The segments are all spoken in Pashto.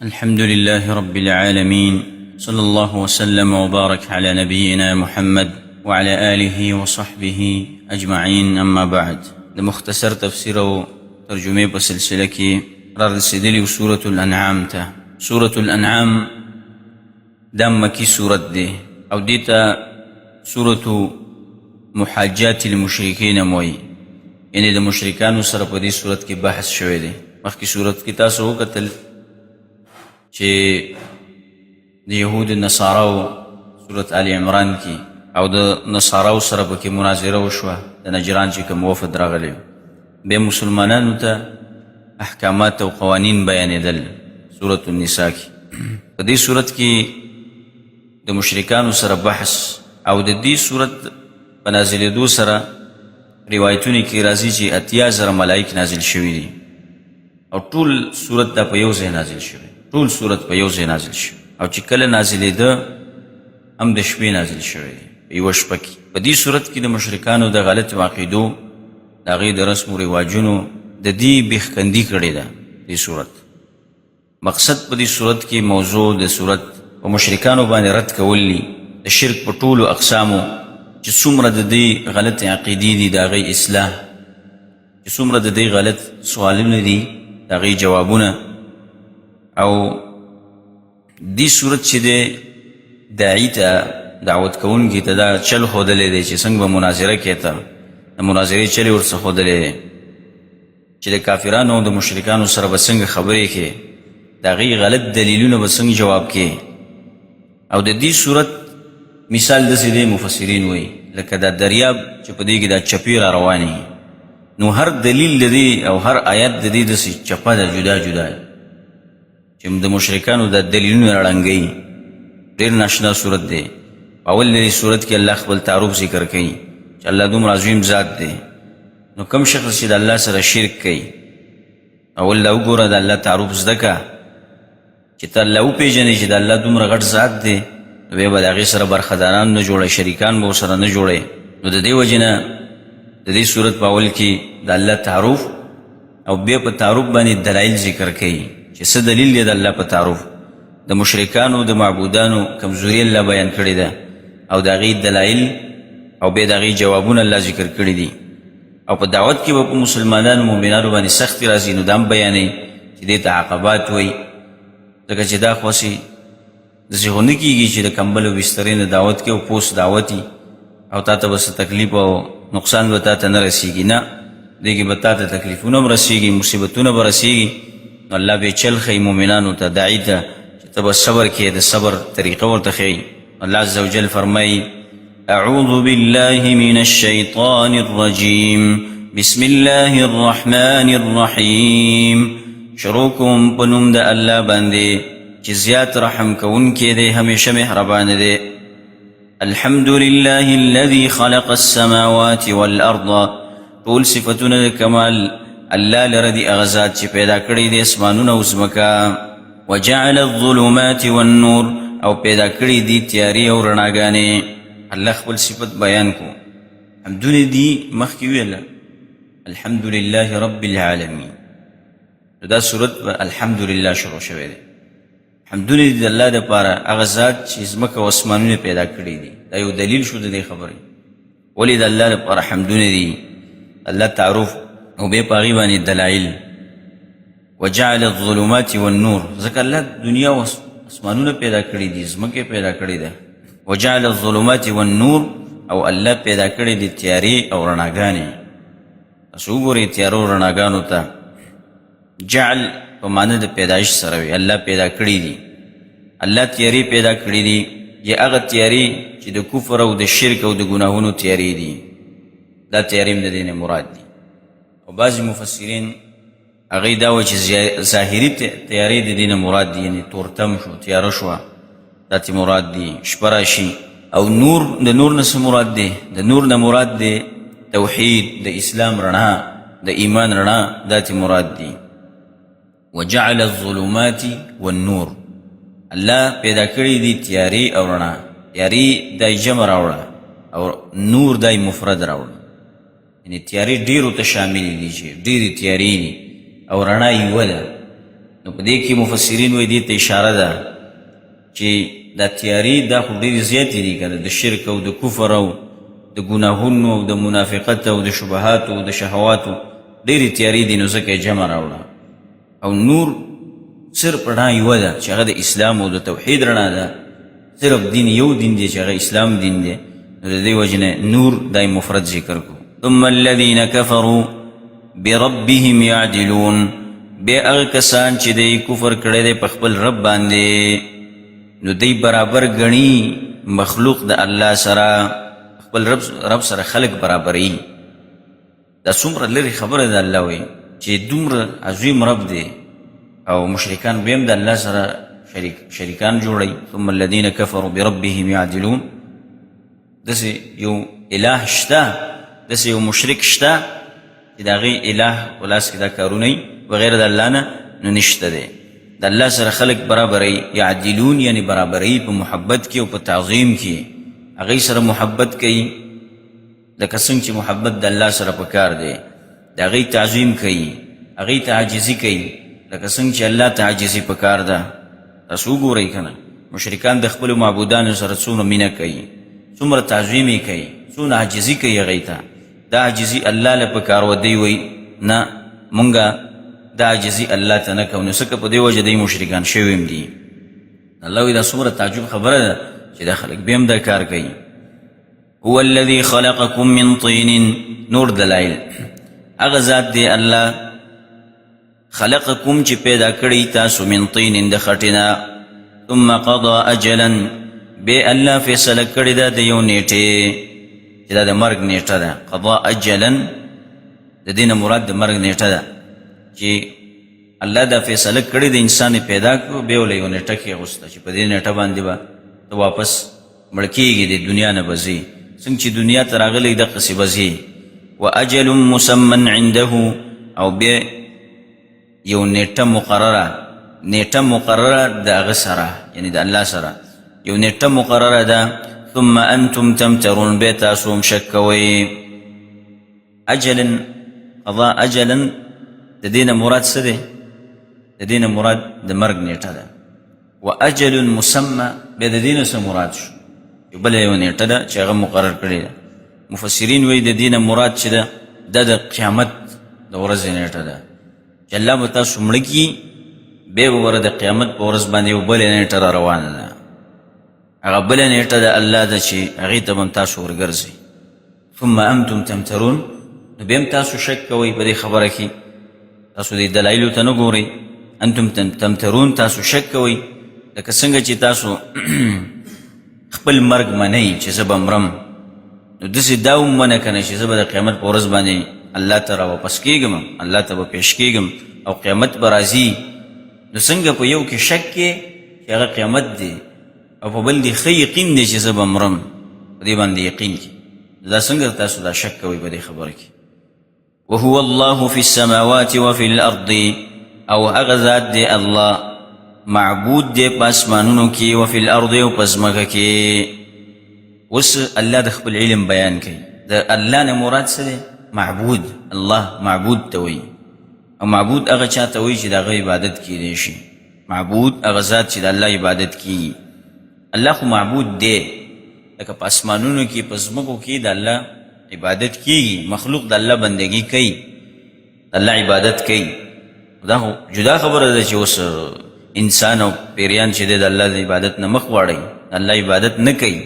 الحمد لله رب العالمين، صلى الله وسلم وبارك على نبينا محمد وعلى آله وصحبه أجمعين، أما بعد. د مختصر تفسیر او ترجمې په سلسله کې را رسېدلي سورة الأنعام ته. سورة الأنعام دا مکی سورت دی او دې ته سورة محاجات المشرکین هم وایي، یعنې د مشرکانو سره په دې سورت کې بحث شوی دی. مخکې سورت کې تاسو وکتل چې د یهود نصاراو سورت آل عمران کې او د نصاراو سره پکې مناظره وشوه، د نجران چې کوم وفد راغلی، بیا مسلمانانو ته احکامات او قوانین بیانېدل سورة النساء کې. په دې سورت کې د مشرکانو سره بحث او د دې سورت په نازلېدو سره روایتونو کې راځي چې 80,000 ملایک نازل شوي دي او ټول سورت دا په یو ځای نازل شوی، ټول سورت په یو ځای نازل شوی او چې کله نازلېده هم د شپې نازل شوی دی، په یوه شپه کې. په دې سورت کې د مشرکانو د غلطو عقیدو، د هغې د رسم و رواجونو د دې بېخکندي کړې ده. دې سورت مقصد په دې سورت کې موضوع د سورت په مشرکانو باندې رد کول دي، د شرک په ټولو اقسامو چې څومره د دې غلطې عقیدې دي د هغې اصلاح، چې څومره د دې غلط سوالونه دي د هغې جوابونه. او دې سورت چې دی داعي ته، دعوت کوونکي ته دا چل ښودلی دی چې څنګه به مناظره کوې، ته د مناظرې چل یې ورڅخه ښودلی دی چې د کافرانو او د مشرکانو سره به څنګه خبرې کوې، د هغوی غلط دلیلونه به څنګه جواب کوې. او د دې سورت مثال داسې دی، مفسرین وایي لکه دا دریاب چې په دې کې دا چپې را روانې، نو هر دلیل د دې او هر آیت د دې داسې چپه ده، جدا جدا، چې د مشرکانو دا دلیلونه ړنګوي. ډېر ناشنا سورت دی. په اول دې سورت کې الله خپل تعارف ذکر کوي چې الله دومره عظیم ذات دی، نو کوم شخص چې د الله سره شرک کوي، اول دا وګوره د الله تعارف زده که چې ته الله وپېژنې چې د الله دومره غټ ذات دی، نو بیا به د هغې سره برخداران نه جوړی، شریکان به ورسره نه جوړی. نو د دې وجې نه د دې سورت په اول کې د الله تعارف او بیا په تعارف باندې دلایل ذکر کوي چې څه دلیل دی د الله په تعارف. د مشرکانو د معبودانو کمزوري الله بیان کړې ده او د هغې دلایل او بیا د هغې جوابونه الله ذکر کړي دي. او په دعوت کې به په مسلمانانو مؤمنانو باندې سختې راځي، نو دا هم بیانوي چې دې ته عقبات وایي، ځکه چې دا خو هسې داسې خو نه کېږي چې د کمبل او بسترې نه دعوت کوي او پوست دعوت وي او تا ته به څه تکلیف او نقصان به تا ته نه رسېږي. نه، دې کې به تا ته تکلیفونه هم رسېږي، مصیبتونه به رسېږي. نو الله به چل ښیي مؤمنانو ته، داعي ته چې ته به صبر کوې، د صبر طریقه ورته ښیي. الله عز وجل فرمایي: أعوذ بالله من الشيطان الرجيم، بسم الله الرحمن الرحيم. شروع کوم په نوم د الله باندې چې زیات رحم کوونکی دی، همیشه مهربان دی. الحمد لله الذي خلق السماوات والأرض. ټول صفتونه د کمال الله لره دي، هغه ذات چې پیدا کړی دی اسمانونه او ځمکه. وجعل الظلمات والنور، او پیدا کړی دي تیارې او رڼاګانې. الله خپل صفت بیان کو، حمدونه دي مخکې ویله الحمد لله رب العالمین. نو دا سورت په الحمدلله شروع شوی دی. حمدونه دي د الله دپاره، هغه ذات چې ځمکه او اسمانونه پیدا کړي دي. دا یو دلیل شو د دې خبرې، ولې د الله لپاره حمدونه دي، الله تعارف او بیا په هغې باندې دلایل. وجعل الظلمات والنور، ځکه الله دنیا او اسمانونه پیدا کړي دي، ځمکه پیدا کړې ده. وجعل الظلمات والنور، او الله پیدا کړي دي تیارې او رڼاګانې. تاسو وګورئ تیارو رڼاګانو ته جعل په معنی د پیدایش سره وي، الله پیدا کړي دي، الله تیارې پیدا کړي دي، یا هغه تیارې چې د کفر او د شرک او د ګناهونو تیارې دي، دا تیارې هم د دې نه مراد دي. او بعضې مفسرین هغوی دا وایي چې ظاهري تیارې د دې نه مراد دي، یعنې تورتم شو، تیاره شوه، دا ترې مراد دي، شپه راشي. او نور، د نور نه څه مراد دی؟ د نور نه مراد دی توحید، د اسلام رڼا، د ایمان رڼا، دا ترې مراد دي. وجعل الظلمات والنور، الله پیدا کړی دي تیارې او رڼا. تیارې دای جمع راوړه او نور دای مفرد راوړه، یعنې تیارې ډېرو ته شاملې دي چې ډېرې تیارې دي او رڼا یوه ده. نو په دې کې مفسرین وایي دې ته اشاره ده چې دا تیارې دا خو ډېرې زیاتې دي که نه، د شرک او د کفر او د ګناهونو او د منافقت او د شبهاتو او د شهواتو ډېرې تیارې دي، نو ځکه یې جمع راوړه. او نور صرف رڼا یوه ده چې هغه د اسلام او د توحید رڼا ده، صرف دین یو دین دی چې هغه اسلام دین دی، نو د دې وجې نه نور دا یې مفرد ذکر کړو. ثم الذین کفروا بربهم یعدلون، بیا هغه کسان چې دی کفر کړی دی په خپل رب باندې، نو دی برابر ګڼي مخلوق د الله سره، خپل رب سره خلق برابري. دا څومره لرې خبره ده. الله وایي چې دومره عظیم رب دی او مشرکان بیا هم د الله سره شریکان جوړوي. ثم الذین کفروا بربهم یعدلون، داسې یو اله شته، داسې یو مشرک شته چې د هغې اله په لاس کې دا کارونه وي بغیر د الله نه، نو نشته دی. د الله سره خلک برابروي، یعدلون یعنې برابروي په محبت کې او په تعظیم کې، هغې سره محبت کوي لکه څنګه چې محبت د الله سره پکار دی، د هغې تعظیم کوي، هغې ته عاجزي کوي لکه څنګه چې الله ته عاجزي پکار ده. تاسو وګورئ که نه، مشرکان د خپلو معبودانو سره څومره مینه کوي، څومره تعظیم یې کوي، څومره عاجزي کوي هغې ته. دا عاجزي الله له پکار وه، دی وایي نه مونږه دا عاجزي الله ته نه کوو، نو ځکه په دې وجه دی مشرکان شوي هم دي. الله وایي دا څومره تعجب خبره ده چې دا خلک بیا هم دا کار کوي. هو الذي خلقكم من طين، نور دلایل، هغه ذات دی الله خلقکم چې پیدا کړی تاسو من طین د خټې نه، ثم قضا اجلا، بیا الله فیصله کړې ده د یو نیټې چې دا د مرګ نیټه ده. قضا اجلا د دې نه مراد د مرګ نیټه ده چې الله دا فیصله کړې ده، انسان یې پیدا کړو، بیا له یو نیټه کښېغوسته چې په دې نیټه باندې به ته واپس مړ کېږي، د دنیا نه به ځې، څنګه چې دنیا ته راغلی دقسې به ځې. واجل مسمى عنده، او بیا یو نیټه مقرره، نیټه مقرره د هغه سره، یعنی د الله سره یو نیټه مقرره ده. ثم انتم تمترون، بیا تاسو هم شک کوئ. اجلا، قضا اجلا، د دې نه مراد څه دی؟ د دې نه مراد د مرګ نیټه ده. واجل مسمى، بیا د دې نه څه مراد شو؟ یو بله یوه نیټه ده چې هغه مقرر کړې ده. مفسرین وایي د دې نه مراد چې ده دا د قیامت د ورځې نیټه ده چې الله به تاسو مړه کړي، بیا به ور د قیامت په ورځ باندې یو بله نیټه را روانه ده، هغه بله نیټه ده الله ده چې هغې ته به هم تاسو ورګرځئ. ثم انتم تمترون، نو بیا هم تاسو شک کوئ په دې خبره کې، تاسو دې دلایلو ته نه ګورئ. انتم تمترون، تاسو شک کوئ لکه څنګه چې تاسو خپل مرګ منئ چې زه به مرم، نو داسې دا هم منه که نه چې زه به د قیامت په ورځ باندې الله ته راواپس کېږم، الله ته به پېش کېږم او قیامت به راځي. نو څنګه په یو کې شک کې چې هغه قیامت دی او په بل دې ښه یقین دی چې زه به مرم، په دې باندې یقین کې، دا څنګه تاسو دا شک کوئ په دې خبره کې؟ وهو الله فی السماوات وفي الارض، او هغه ذات دی الله معبود دی په اسمانونو کې، وفي الارض او په ځمکه کې. اوس الله د خپل علم بیان کوي. د الله نه مراد څه دی؟ معبود. الله معبود ته وایي، او معبود هغه چا ته وایي چې د هغه عبادت کیدی شي. معبود هغه ذات چې د الله عبادت کیږي. الله خو معبود دی، لکه په اسمانونو کې په ځمکو کې د الله عبادت کیږي، مخلوق د الله بندگی کوي، د الله عبادت کوي. دا خو جدا خبره ده چې اوس انسان او پیریان چې دی د الله د عبادت نه مخ واړوي، د الله عبادت نه کوي،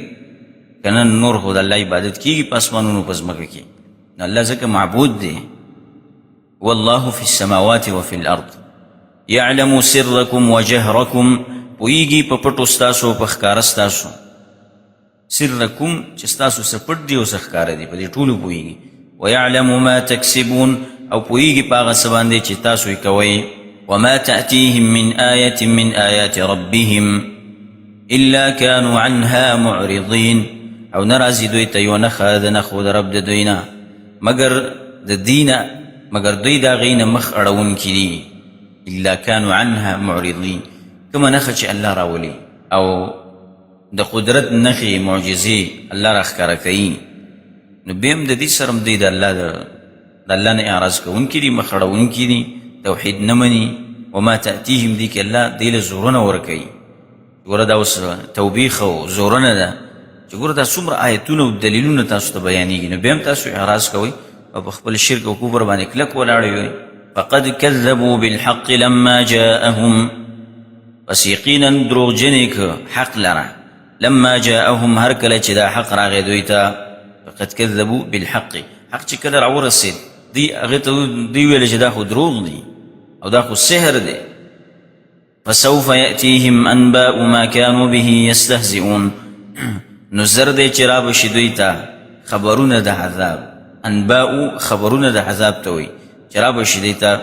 که نه نور خو د الله عبادت کیږي په اسمانونو په ځمکه کې. نو الله ځکه معبود دی. والله فی السماوات وفي الارض يعلم سرکم وجهرکم، پوهېږي په پټو ستاسو په ښکاره ستاسو. سرکم چې ستاسو څه پټ دي او څه ښکاره دي، په دې ټولو پوهېږي. ويعلم ما تکسبون، او پوهېږي په هغه څه باندې چې تاسو یې کوئ. وما تأتيهم من آية من آيات ربهم إلا كانوا عنها معرضين، او نه راځي دوی ته یوه نښه د نښو د رب د دوی نه، مګر د دینه مګر دوی د هغې نه مخ اړوونکي دي. الا کانو عنها معرضین، کومه نښه چې الله راولي او د قدرت نښې معجزې الله راښکاره کوي، نو بیا هم د دې سره هم دوی د الله د الله نه اعراض کوونکي دي، مخ اړوونکي دي، توحید نه مني. وما تأتیهم، دې کې الله دې له زورونه ورکوي. ګوره دا اوس توبیخ او زورونه ده چې ګوره دا څومره آیتونه او دلیلونه تاسو ته بیانېږي، نو بیا هم تاسو اعراض کوئ او په خپل شرک او کفر باندې کلک ولاړ یئ. فقد كذبوا بالحق لما جاءهم، پس یقینا دروغجن یې که حق لره، لما جاءهم هر کله چې دا حق راغی دوی ته. فقد كذبوا بالحق، حق چې کله راورسېد دوی هغې ته دوی ویل چې دا خو دروغ دي او دا خو سحر دی. فسوف یأتیهم انباء ما كانوا به یستهزئون، نو زر دی چې را به شي دوی ته خبرونه د عذاب. انباء خبرونه د عذاب ته وایي چې را به شي دوی ته،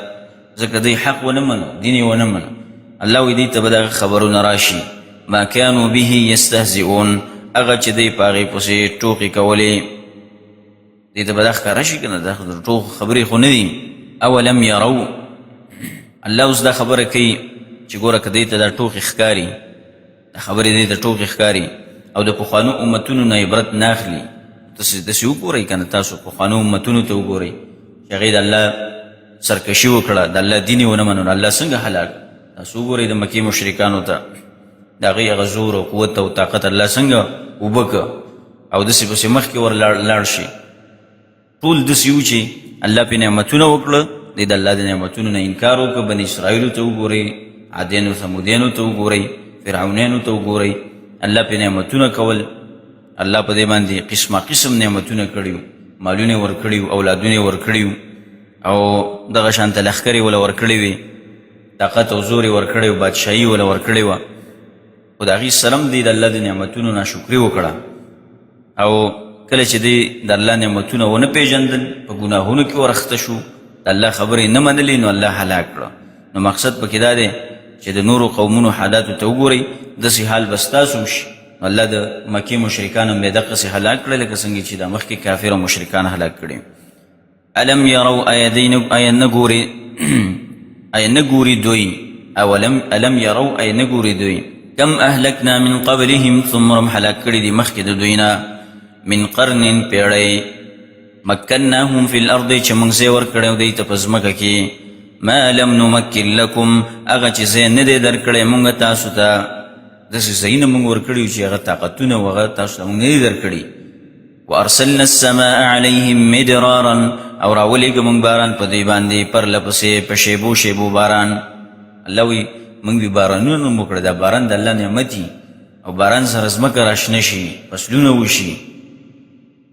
ځکه دوی حق ونه منو، دین یې ونه منو. الله وایي دوی ته به دغه خبرونه راشي. ما كانوا به یستهزئون، هغه چې دوی په هغې پسې ټوقې کولې، دې ته به دا ښکاره شي که نه، دا د ټوقو خبرې خو نه دي. اولم یرو، الله اوس دا خبره کوي چې ګوره که دوی ته دا ټوقې ښکاري، دا خبرې دوی ته ټوقې ښکاري او د پخوانو امتونو نه عبرت نه اخلي، تاسې داسې وګورئ که نه، تاسو پخوانو امتونو ته وګورئ چې هغې د الله سرکشي وکړه، د الله دین یې ونه منلو، الله څنګه هلاک. تاسو وګورئ د مکې مشرکانو ته، د هغې هغه زور او قوت او طاقت الله څنګه اوبه که او داسې پسې مخکې ور لاړ شي. ټول داسې وو چې الله پرې نعمتونه وکړه، دی د الله د نعمتونو نه انکار وکړ. بني اسرائیلو ته وګورئ، عادیانو ثمودیانو ته وګورئ، فرعونیانو ته وګورئ، الله پرې نعمتونه کول، الله په دې باندې قسمه قسم نعمتونه کړي وو، مالونه یې ورکړي وو، اولادونه یې ورکړي وو، او دغه شان ته لښکرې وله ورکړې وې، طاقت او زور یې ورکړی و، بادشاهي وله ورکړې وه. خو د هغې سره هم دوی د الله د نعمتونو ناشکري وکړه، او کله چې دوی د الله نعمتونه ونه پېژندل، په ګناهونو کې ورخته شو، د الله خبرې نه منلې، نو الله هلاک کړه. نو مقصد پکې دا دی چې د نورو قومونو حالاتو ته وګورئ، داسې حال به ستاسو هم شي. نو الله د مکې مشرکان هم بیا دقسې هلاک کړل لکه څنګه چې دا مخکې کافر او مشرکان هلاک کړي. الم یرو، آیا دوی نه، آیا نه ګوري، آیا نه ګوري دوی، اولم الم یرو، آیا نه ګوري دوی، کم اهلکنا من قبلهم، څومره هم هلاک کړي دي مخکې د دوی نه، من قرن پېړۍ، مکناهم فی الارض، چې موږ ځای ورکړی دوی ته په ځمکه کې، ما لم نمکن لکم، هغه چې ځای نه دی درکړی موږ تاسو ته، داسې ځایونه موږ ورکړي چې هغه طاقتونه او هغه تاسو ته موږ نه دي درکړي. وارسلنا السماء عليهم مدرارا، او راولېږه موږ باران په دوی باندې پرله پسې په شیبو شیبو باران. الله وایي موږ بې بارانونه هم وکړه، دا باران د الله نعمت دي، او باران سره ځمکه راشنه شي، فصلونه وشي.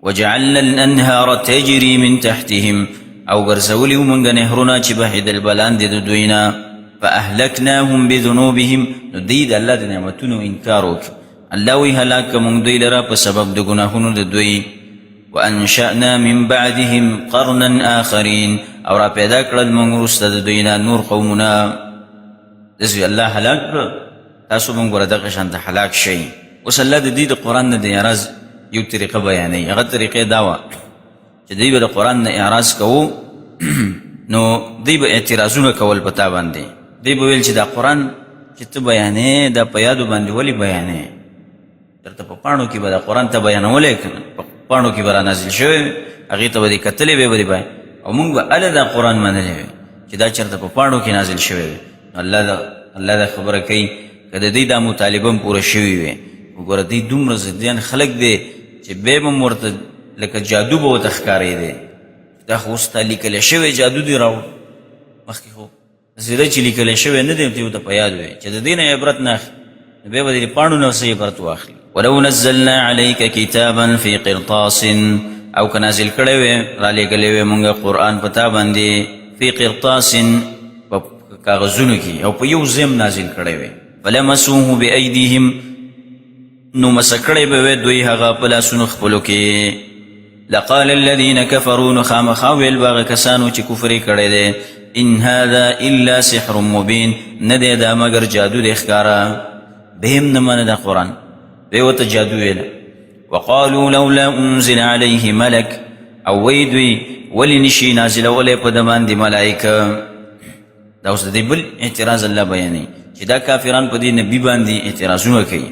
وجعلنا الانهار تجري من تحتهم، او ګرځولي وو موږ نهرونه چې بهېدل به لاندې د دوی نه. فاهلکناهم بذنوبهم، نو دوی د الله د نعمتونو انکار وکړ، الله وی هلاک که موږ دوی لره په سبب د ګناهونو د دوی. وانشأنا من بعدهم قرنا آخرین، او را پیدا کړل موږ وروسته د دوی نه نور قومونه. داسې الله هلاک کړ، تاسو موږ ګوره دغه شان ته هلاک شئ. اوس الله د دوی د قرآن نه د اعراض یو طریقه بیانوي. هغه طریقه دا وه چې دوی به د قرآن نه اعراض کوو، نو دوی به اعتراضونه کول په تا باندې. دوی به ویل چې دا قرآن چې ته بیانې دا په یادو باندې ولې بیانې؟ درته په پاڼو کې به دا قرآن ته بیانولی که نه، په پاڼو کې به را نازل شوی وي، هغې ته به دې کتلی وی به دې بیان، او موږ به هله دا قرآن منلی وی چې دا چېرته په پاڼو کې نازل شوی وي. نو الله دا خبره کوي که د دوی دا مطالبه هم پوره شوې وي، وګوره دوی دومره ضدیان خلک دی چې بیا به هم ورته لکه جادو به ورته ښکارېدی، دا خو اوس تا لیکلی شوی جادو دی راوړ، مخکې خو داسې ده چې لیکلی شوی نه دی، ته ورته په یاد وی چې د دې نه عبرت نه اخلي، نو بیا به د دې پاڼو نه څه عبرت واخلي. ولو نزلنا علیک کتابا فی قرطاس، او که نازل کړی وی رالیږلی وی مونږ قرآن په تا باندې فی قرطاس په کاغذونو کې، او په یو ځای هم نازل کړی وی، فلمسوه بأیدیهم، نو مسح کړی به وی دوی هغه په لاسونو خپلو کې. لقال الذين كفروا، نو خامخا ویل به هغه کسانو چې کفر یې کړی دی، ان هذا الا سحر مبین، نه دی دا مګر جادو دی ښکاره. به هم نه منه دا قرآن، به ورته جادو ویله. وقالو لولا انزل عليه ملک، او وی دوی ولې نشي نازلولی په ده باندې ملایکه. دا اوس د دې بل اعتراض الله بیانوي چې دا کافران په دې نبي باندې اعتراضونه کوي.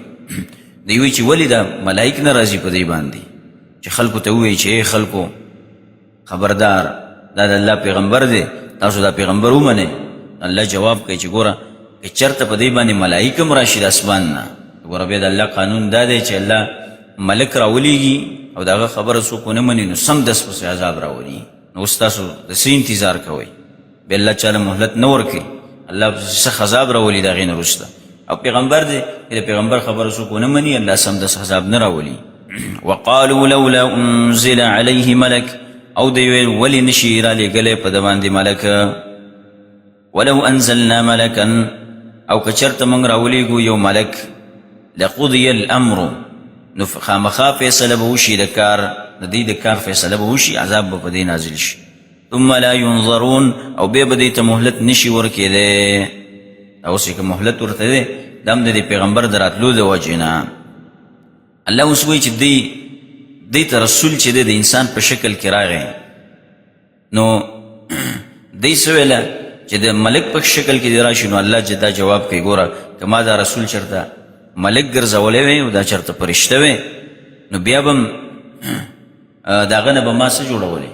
دوی وایي چې ولې دا ملایک نه راځي په دې باندې چې خلکو ته ووایي چې ای خلکو خبردار، دا د الله پیغمبر دی، تاسو دا پیغمبر ومنئ. الله جواب کوي چې ګوره که چېرته په دې باندې ملایک هم راشي د اسمان نه، ګوره بیا د الله قانون دا دی چې الله ملک راولېږي او د هغه خبره څوک ونه مني نو سمدست پسې عذاب راولي. نو اوس تاسو د څه انتظار کوئ؟ بیا الله چاله مهلت نه ورکوي، الله پسې سخت عذاب راولي د هغې نه وروسته. او پیغمبر دی چې د پیغمبر خبره څوک ونه مني الله سمدست عذاب نه راولي. وقالو لولا انزل علیه ملک، او دی ویل ولې نشي رالیږلی په ده باندې ملک. ولو انزلنا ملکا، او که چېرته موږ راولیږو یو ملک، لقضی الامر، نو خامخا فیصله به وشي د کار، د دې د کار فیصله به وشي، عذاب به په دې نازل شي. ثم لا ينظرون، او بیا به دې ته مهلت نشي ورکېدی. دا اوس چې که مهلت ورته دی دا هم د دې پیغمبر د راتلو د وجې نه. الله اوس وایي چې دی ته رسول چې دی د انسان په شکل کې راغی، نو دی څه ویله چې د ملک په شکل کې دی راشي، نو الله چې دا جواب کوي ګوره که ما دا رسول چېرته ملک ګرځولی وی او دا چېرته فرشته وی نو بیا به د هغه نه به ما څه جوړولی،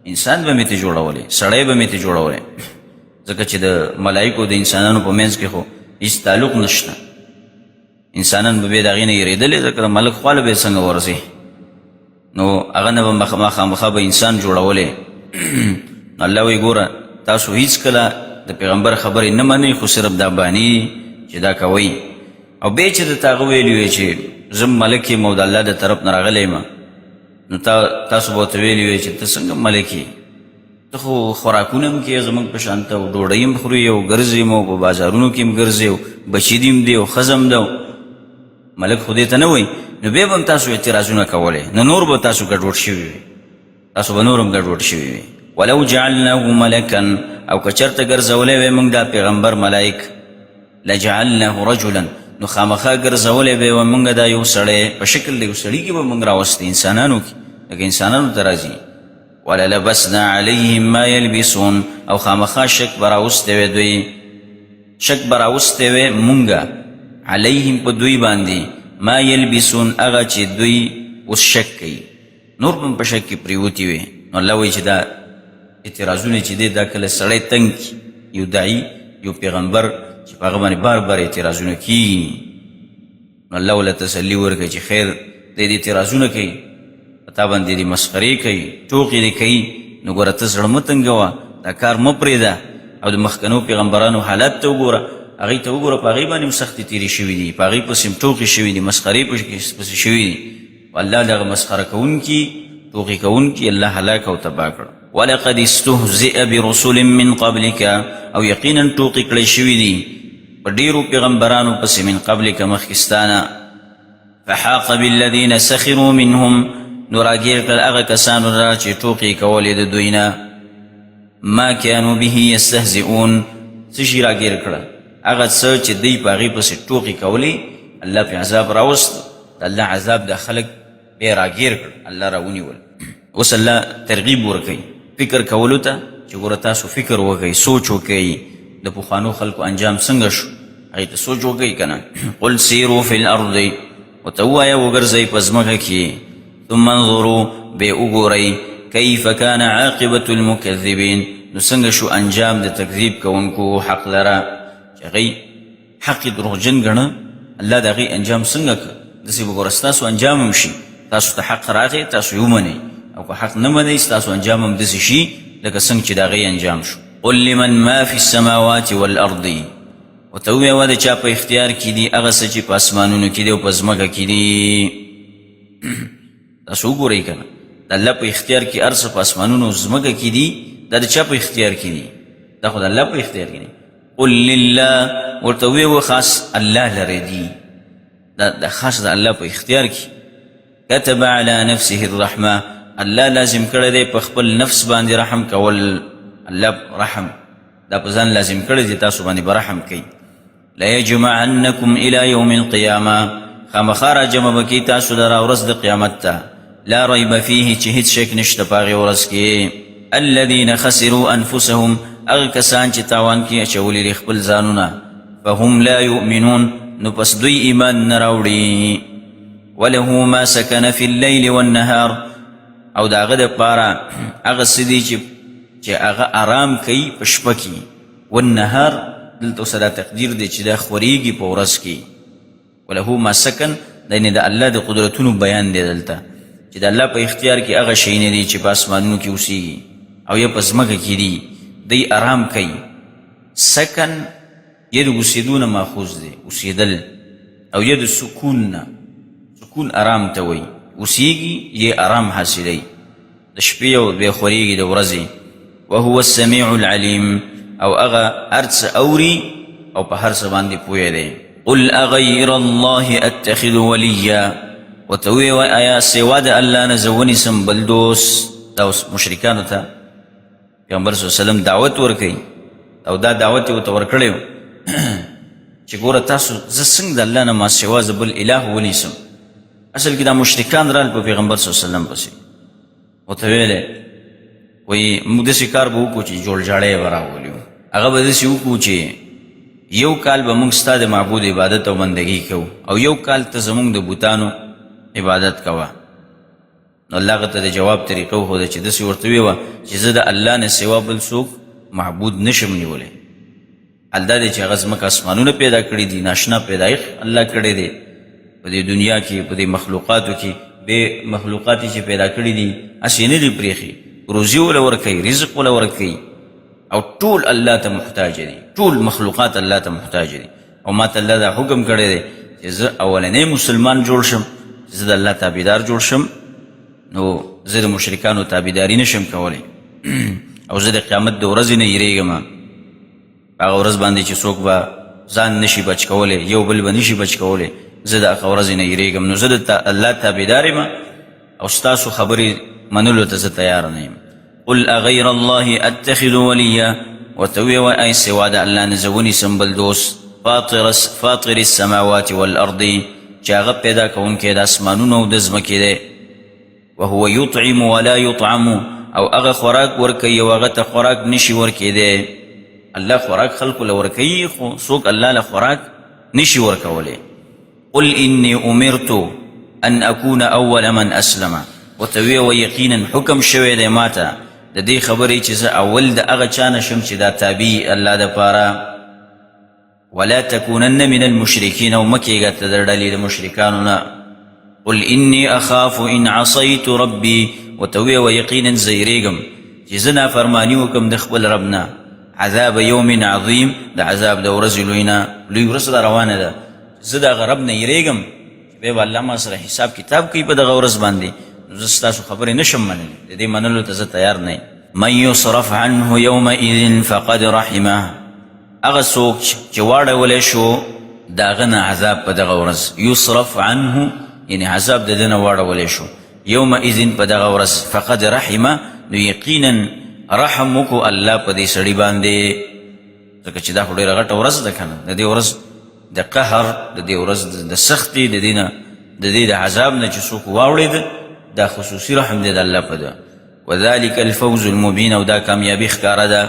انسان به مې ترې جوړولی، سړی به مې ترې جوړولی، ځکه چې د ملایکو د انسانانو په منځ کې خو هیڅ تعلق نشته. انسانان به بیا د هغې نه یېرېدلی، ځکه د ملک خواله به یې څنګه ورځي، نو هغه نه به مخامخا به انسان جوړولی. نو الله وایي ګوره تاسو هیڅکله د پیغمبر خبرې نه منئ، خو صرف دا بانې چې دا کوئ. او بیا چې درته هغه ویلي وی چې زه ملک یم او د الله د طرف نه راغلی یم، نو تاسو به ورته ویلي وی چې ته څنګه ملک یې، ته خو خوراکونه هم کوې زموږ په شان ته، او ډوډۍ هم خوري او ګرځې هم او په بازارونو کې هم ګرځې او بچي دې هم دی او ښځه هم ده، ملک خو دې ته نه وایي. نو بیا به هم تاسو اعتراضونه کولی، نو نور به تاسو ګډوډ شوي وي، تاسو به نور هم ګډوډ شوي وي. ولو جعلناه ملکا، او که چېرته ګرځولی وی موږ دا پیغمبر ملایک، لجعلناه رجلا، نو خامخا ګرځولی به وه موږ دا یو سړی، په شکل د یو سړي کې به موږ راوستی، انسانانو کې لکه انسانانو ته راځي. وللبسنا علیهم ما یلبسون، او خامخا شک به راوستی وی دوی، شک به راوستی وی مونږه علیهم په دوی باندې، ما یلبسون هغه چې دوی اوس شک کوي، نور به هم په شک کې پرېوتي وي. نو الله وایي چې دا اعتراضونه چې دی دا کله سړی تنګ کړي، یو داعي یو پیغمبر چې په هغه باندې بار بار اعتراضونه کېږي، نو الله وله تسلي ورکوي چې خیر دی، دې اعتراضونه کوي په تا باندې، دې مسخرې کوي، ټوقې دې کوي، نو ګوره ته زړه مه تنګوه، دا کار مه پرېږده. او د مخکنو پیغمبرانو حالت ته وګوره، هغوی ته وګوره، په هغوی باندې هم سختې تېرې شوې دي، په هغوی پسې هم ټوقې شوې دي، مسخرې پسې شوې دي. الله دغه مسخره کوونکي ټوقې کوونکي الله هلاک او تباه کړ. ولقد استهزئ برسل من قبلک، او یقینا ټوقې کړی شوي دي په ډېرو پیغمبرانو پسې من قبلک مخکې ستا نه. فحاق بالذین سخروا منهم، نو راګیر کړل هغه کسانو لره چې ټوقې یې کولې د دوی نه. ما کانو به یستهزئون، څه شي راګیر کړه؟ هغه څه چې دوی په هغې پسې ټوقې کولې، الله پرې عذاب راوست. د الله عذاب دا خلک بیا راګیر کړ، الله راونیول. اوس الله ترغیب ورکوي فکر کولو ته چې ګوره تاسو فکر وکړئ، سوچ وکړئ، د پخوانو خلکو انجام څنګه شو، هغې ته سوچ وکړئ که نه. قل سیرو فی الارض، ورته ووایه وګرځئ په ځمکه کې، ثم انظرو، بیا وګورئ، کیف کان عاقبة المکذبین، نو څنګه شو انجام د تکذیب کوونکو حق لره، چې هغوی حق یې دروغجن ګڼه، الله د هغې انجام څنګه کړ، داسې به ګوره ستاسو انجام هم شي. تاسو ته حق راغی تاسو یې ومنئ، او که حق نه منئ ستاسو انجام هم داسې شي لکه څنګه چې د هغې انجام شو. قل لمن ما فی السماوات والارض، ورته ووایه د چا په اختیار کې دي هغه څه چې په اسمانونو کې دي او په ځمکه کې دي. تاسو وګورئ که نه، د الله په اختیار کې هر څه په اسمانونو او ځمکه کې دي، دا د چا په اختیار کې دي؟ دا خو د الله په اختیار کې دي. قل لله، ورته ووایه خاص الله لره دي، دا د خاص د الله په اختیار کې. كتب على نفسه الرحمه، الله لازم کړی دی په خپل نفس باندې رحم کول، الله رحم دا په ځان لازم کړی دی، تاسو باندې به رحم کوي. ليجمعنکم الى یوم القیامه، خامخا را جمع به کړي تاسو لره ورځ د قیامت ته، لا ریب فیه، چې هیڅ شک نشته په هغې ورځ کې. الذین خسروا انفسهم، هغه کسان چې تاوان کې اچولي دي خپل ځانونه، فهم لا یؤمنون، نو پس دوی ایمان نه راوړي. وله ما سکن فی اللیل والنهار، او د هغه دپاره هغه څه دي چې هغه آرام کوي په شپه کې، والنهار دلته اوس دا تقدیر دی چې دا خورېږي په ورځ کې. وله ما سکن، دا یعنې د الله د قدرتونو بیان دی دلته، چې د الله په اختیار کې هغه شیونه دي چې په اسمانونو کې اوسېږي او یا په ځمکه کې دي، دی ارام کوي. سکن یا د اوسېدو نه ماخوذ دی، اوسېدل، او یا د سکون نه، سکون ارام ته وایي، اوسېږي یا ارام حاصلوي د شپې او بیا خورېږي د ورځې. وهو السمیع العلیم، او هغه هر څه اوري او په هر څه باندې پوه دی. قل اغیر الله اتخذ ولیا، ورته ووایه ایا سوا د الله نه زه ونیسم بل دوست؟ دا اوس مشرکانو ته پیغمبر صلی الله علیه وسلم دعوت ورکوي، او دا دعوت یې ورته ورکړی و چې ګوره تاسو زه څنګه د الله نه ما سوا زه بل اله ونیسم. اصل کې دا مشرکان رال په پیغمبر صلی الله علیه وسلم پسې، ورته ویلی وایي موږ داسې کار به وکړو چې جوړجاړی به راولو، هغه به داسې وکړو چې یو کال به موږ ستا د معبود عبادت او بندګي کوو، او یو کال ته زموږ د بوتانو عبادت کوه. نو الله هغه ته د جواب طریقه وښوده چې داسې ورته ووایه چې زه د الله نه سوا بل څوک معبود نشم نیولی. حال دا دی چې هغه ځمکه اسمانونه پیدا کړي دي، ناشنا پیدایښت الله کړی دی په دې دنیا کې، په دې مخلوقاتو کې، بې مخلوقات چې پیدا کړي دي هسې نه دي پرېښي، روزي وله ورکوي، رزق وله ورکوي، او ټول الله ته محتاج دي، ټول مخلوقات الله ته محتاج دي. او ما ته الله دا حکم کړی دی چې زه اولنی مسلمان جوړ شم، چې زه د الله تابعدار جوړ شم، نو زه د مشرکانو تابعداري نشم کولی، او زه د قیامت د ورځې نه یریږم، هغه ورځ باندې چې څوک به ځان نشي بچ کولی، یو بل به نشي بچ کولی، زه د هغه ورځې نه یریږم. نو زه د الله تابعدار یم او ستاسو خبرې منلو ته زه تیار نه یم. قل اغیر الله اتخذ ولیا، ورته ووایه ای سوا د الله نه زه ونیسم بل دوست، فاطر السماوات والارض، چې هغه پیدا کوونکی د اسمانونو او د ځمکې دی. وهو یطعم ولا یطعم، او هغه خوراک ورکوي او هغه ته خوراک نشي ورکېدی. الله خوراک خلکو له ورکوي، خو څوک الله له خوراک نشي ورکولی. قل انی امرت ان اکون اول من اسلم، ورته ووایه یقینا حکم شوی دی ماته د دې خبرې چې زه اول د هغه چا نه شم چې دا تابع الله دپاره. ولا تکونن من المشرکین، او مه کېږه ته د ډلې د مشرکانو نه. قل انی اخاف ان عصیت ربي، ورته ووایه یقینا زه یریږم چې زه نافرماني وکړم د خپل رب نه، عذاب یوم عظیم، د عذاب د ورځې لوی نه، لوی ورځ را روانه ده، زه د هغه رب نه یریږم چې بیا به الله ما سره حساب کتاب کوي په دغه ورځ باندې، نو زه ستاسو خبرې نشم منلی، د دې منلو ته زه تیار نه یم. من یصرف عنه یومئذ فقد رحمه، هغه څوک چې واړولی شو د هغه نه عذاب په دغه ورځ، یصرف عنه یعنې عذاب د ده نه واړولی شو یومئذ په دغه ورځ، فقد رحمه، نو یقینا رحم وکړو الله په دې سړي باندې، ځکه چې دا خو ډېره غټه ورځ ده که نه، د دې ورځ د قهر، د دې ورځ د سختي، د دې نه د دې د عذاب نه چې څوک واوړېد، دا خصوصي رحم دی د الله په ده. وذلک الفوز المبین، او دا کامیابي ښکاره ده.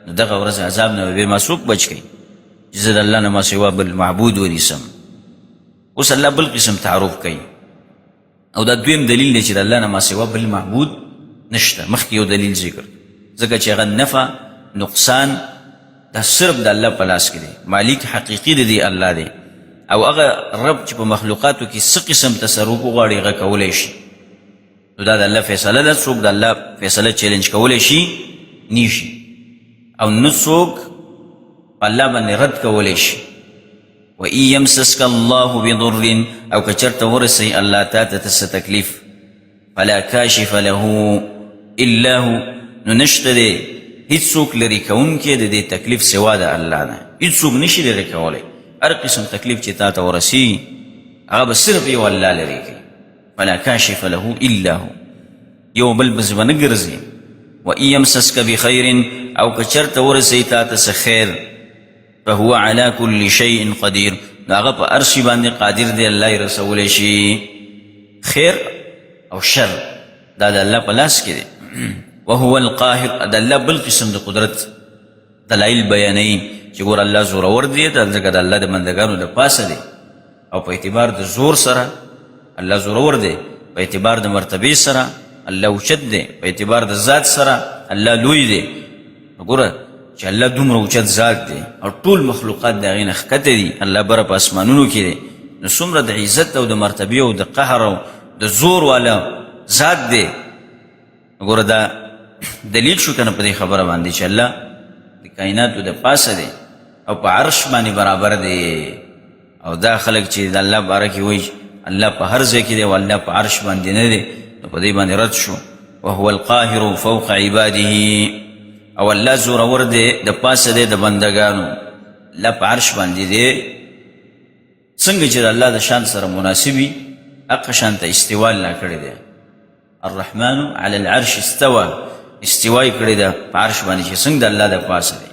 نو دغه ورځ عذاب نه به بیا ما څوک بچ کړي چې زه د الله نه ما سوا بل معبود ونیسم. اوس الله بل قسم تعارف کوي، او دا دویم دلیل دی چې د الله نه ما سوا بل معبود نشته. مخکې یو دلیل ذکر، ځکه چې هغه نفع نقصان دا صرف د الله په لاس کې دی، مالک حقیقي د دې الله دی، او هغه رب چې په مخلوقاتو کې څه قسم تصرف وغواړي هغه کولی شي. نو دا د الله فیصله ده، څوک د الله فیصله چیلنج کولی شي نشي، او نه څوک په الله باندې رد کولی شي. وان يمسسك الله بضر، او که چېرته ورسوي الله تا ته څه تکلیف، فلا کاشف له الا هو، نو نشته دی هیڅوک لرې کوونکی د دې تکلیف سوا د الله نه، هیڅوک نشي لرې کولی. هر قسم تکلیف چې تا ته ورسي هغه به صرف یو الله لرې کوي. فلا کاشف له الا هو، یو بل پسې به نه ګرځي. وان یمسسک بخیر، او که چېرته ورسوي تا ته څه خیر، فهو على كل شيء قدير، نو هغه په هر شي باندې قادر دی، الله یې رسولی شي. خیر او شر دا د الله په لاس کې دی. وهو القاهر، د الله بل قسم د قدرت دلایل بیانوي چې ګوره الله زورور دی، دا ځکه د الله د بندګانو د پاسه دی، او په اعتبار د زور سره الله زورور دی، په اعتبار د مرتبې سره الله اوچت دی، په اعتبار د ذات سره الله لوی دی. ګوره چې الله دومره اوچت ذات دی او ټول مخلوقات د هغې نه ښکته دي، الله بره په اسمانونو کې دی، نو څومره د عزت او د مرتبې او د قهر او د زور والا ذات دی. ګوره دا دلیل شو که نه په دې خبره باندې چې الله د کائناتو د پاسه دی او په عرش باندې برابر دی. او دا خلک چې د الله باره کې وایي الله په هر ځای کې دی او الله په عرش باندې نه دی، نو په دې باندې رد شو. وهو القاهر فوق عباده، او الله زورور دی د پاسه دی د بندګانو، الله په عرش باندې دی. څنګه چې د الله د شان سره مناسب وي هغه شان ته استوا الله کړی دی. الرحمن علی العرش استوى، استوا یې کړې ده په عرش باندې چې څنګه د الله د پاسه دی.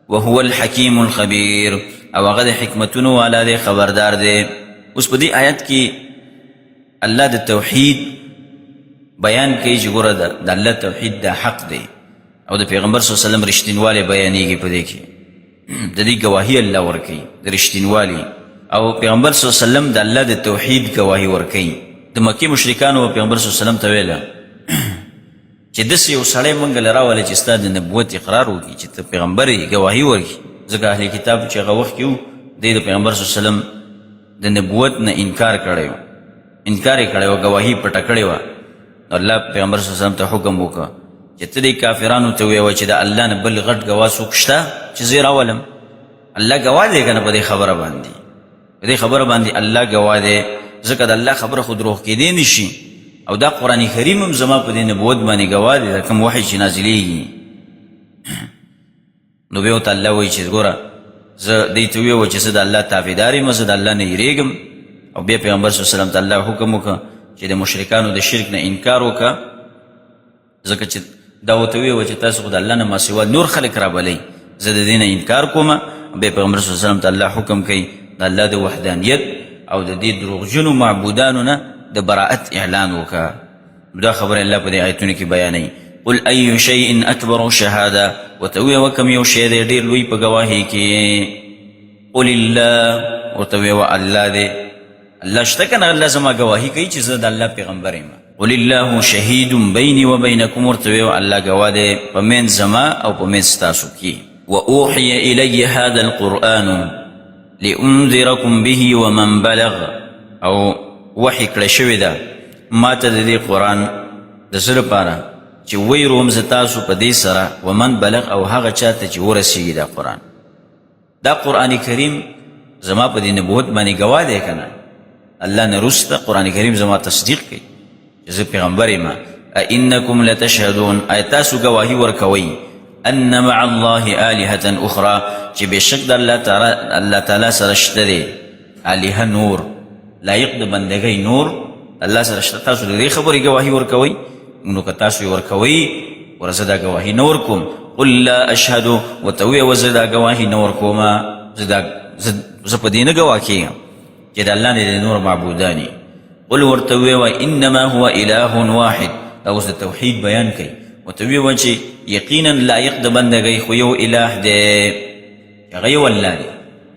وهو الحکیم الخبیر، او هغه د حکمتونو والا دی، خبردار دی. اوس په دې آیت کې الله د توحید بیان کوي چې ګوره د الله توحید د حق دی، او د پیغمبر صلی الله علیه وسلم رښتینوالی بیانېږي په دې کې، د دې ګواهي الله ورکوي د رښتینوالي، او پیغمبر صلی الله علیه وسلم د الله د توحید ګواهي ورکوي. د مکې مشرکانو پیغمبر صلی الله علیه وسلم ته ویله چې داسې یو سړی مونږ له راولې چې ستا د نبوت اقرار وکړي، چې ته پیغمبر یې، ګواهي ورکړي. ځکه اهل کتاب چې هغه وخت کې وو، دی د پیغمبر صلی الله علیه وسلم د نبوت نه انکار کړی و، انکار یې کړی و، ګواهي پټه کړې وه. الله پیغمبر صلی الله علیه وسلم ته حکم وکړ چې ته دې کافرانو ته ووایه چې د الله نه بل غټ ګواه څوک شته چې زه یې راولم. الله ګواه دی که نه په دې خبره باندې، په دې خبره باندې الله ګواه دی، ځکه د الله خبره خو دروغ کېدی نه شي. او دا قرآن کریم هم زما په دې نبوت باندې ګواه دی، دا کوم وحی چې نازلېږي. نو بیا ورته الله وایي چې ګوره زه دې ته ووایه چې زه د الله تابعدار یم، زه د الله نه یېرېږم. او بیا پیغمبر صلی الله علیه وسلم ته الله حکم وکړ چې د مشرکانو د شرک نه انکار وکړه، ځکه چې دا ورته ووایه چې تاسو خو د الله نه ماسوا نور خلک رابلئ، زه د دې نه انکار کوم. بیا پیغمبر صلی الله علیه وسلم ته الله حکم کوي د الله د وحدانیت او د دې دروغجنو معبودانو نه د براءت اعلان وکړه. دا خبره الله په دې آیتونو کې بیانوي. قل ای شیء اکبر شهاده، ورته ووایه کوم یو شی دی ډېر لوی په ګواهۍ کې. قل الله، ورته ووایه الله دی، الله شته که نه، الله زما ګواهي کوي چې زه د الله پیغمبر یم. قل الله شهید بیني و بینکم، ورته ووایه الله ګواه دی په منځ زما او په منځ ستاسو کې. واوحي الی هذا القرآن لانذرکم به ومن بلغ، او وحی کړی شوې ده ما ته د دې قرآن د څه لپاره چې ویروم زه تاسو په دې سره، ومن بلغ، او هغه چا ته چې ورسېږي دا قرآن. دا قرآن کریم زما په دې نبوت باندې ګواه دی که نه، الله نه وروسته قرآن کریم زما تصدیق کوي چې زه پیغمبر یم. أئنکم لتشهدون، آیا تاسو ګواهي ورکوئ ان مع الله آلهة أخرى، چې بېشک د الله تعالی سره شته دی آلهه نور، لایق د بندګۍ نور الله سره شته، تاسو د دې خبرې ګواهي ورکوئ؟ نو که تاسو یې ورکوئ ور زه دا ګواهي نه ورکوم. قل لا اشهد، ورته ووایه زه دا ګواهي نه ورکوم، زه په دې نه ګواه کېږم چې د الله نه د نور معبودان دي. قل ورته ووایه انما هو اله واحد، دا اوس د توحید بیان کوي. ورته ووایه چې یقینا لایق د بندګۍ خو یو اله دی، هغه یو الله دی،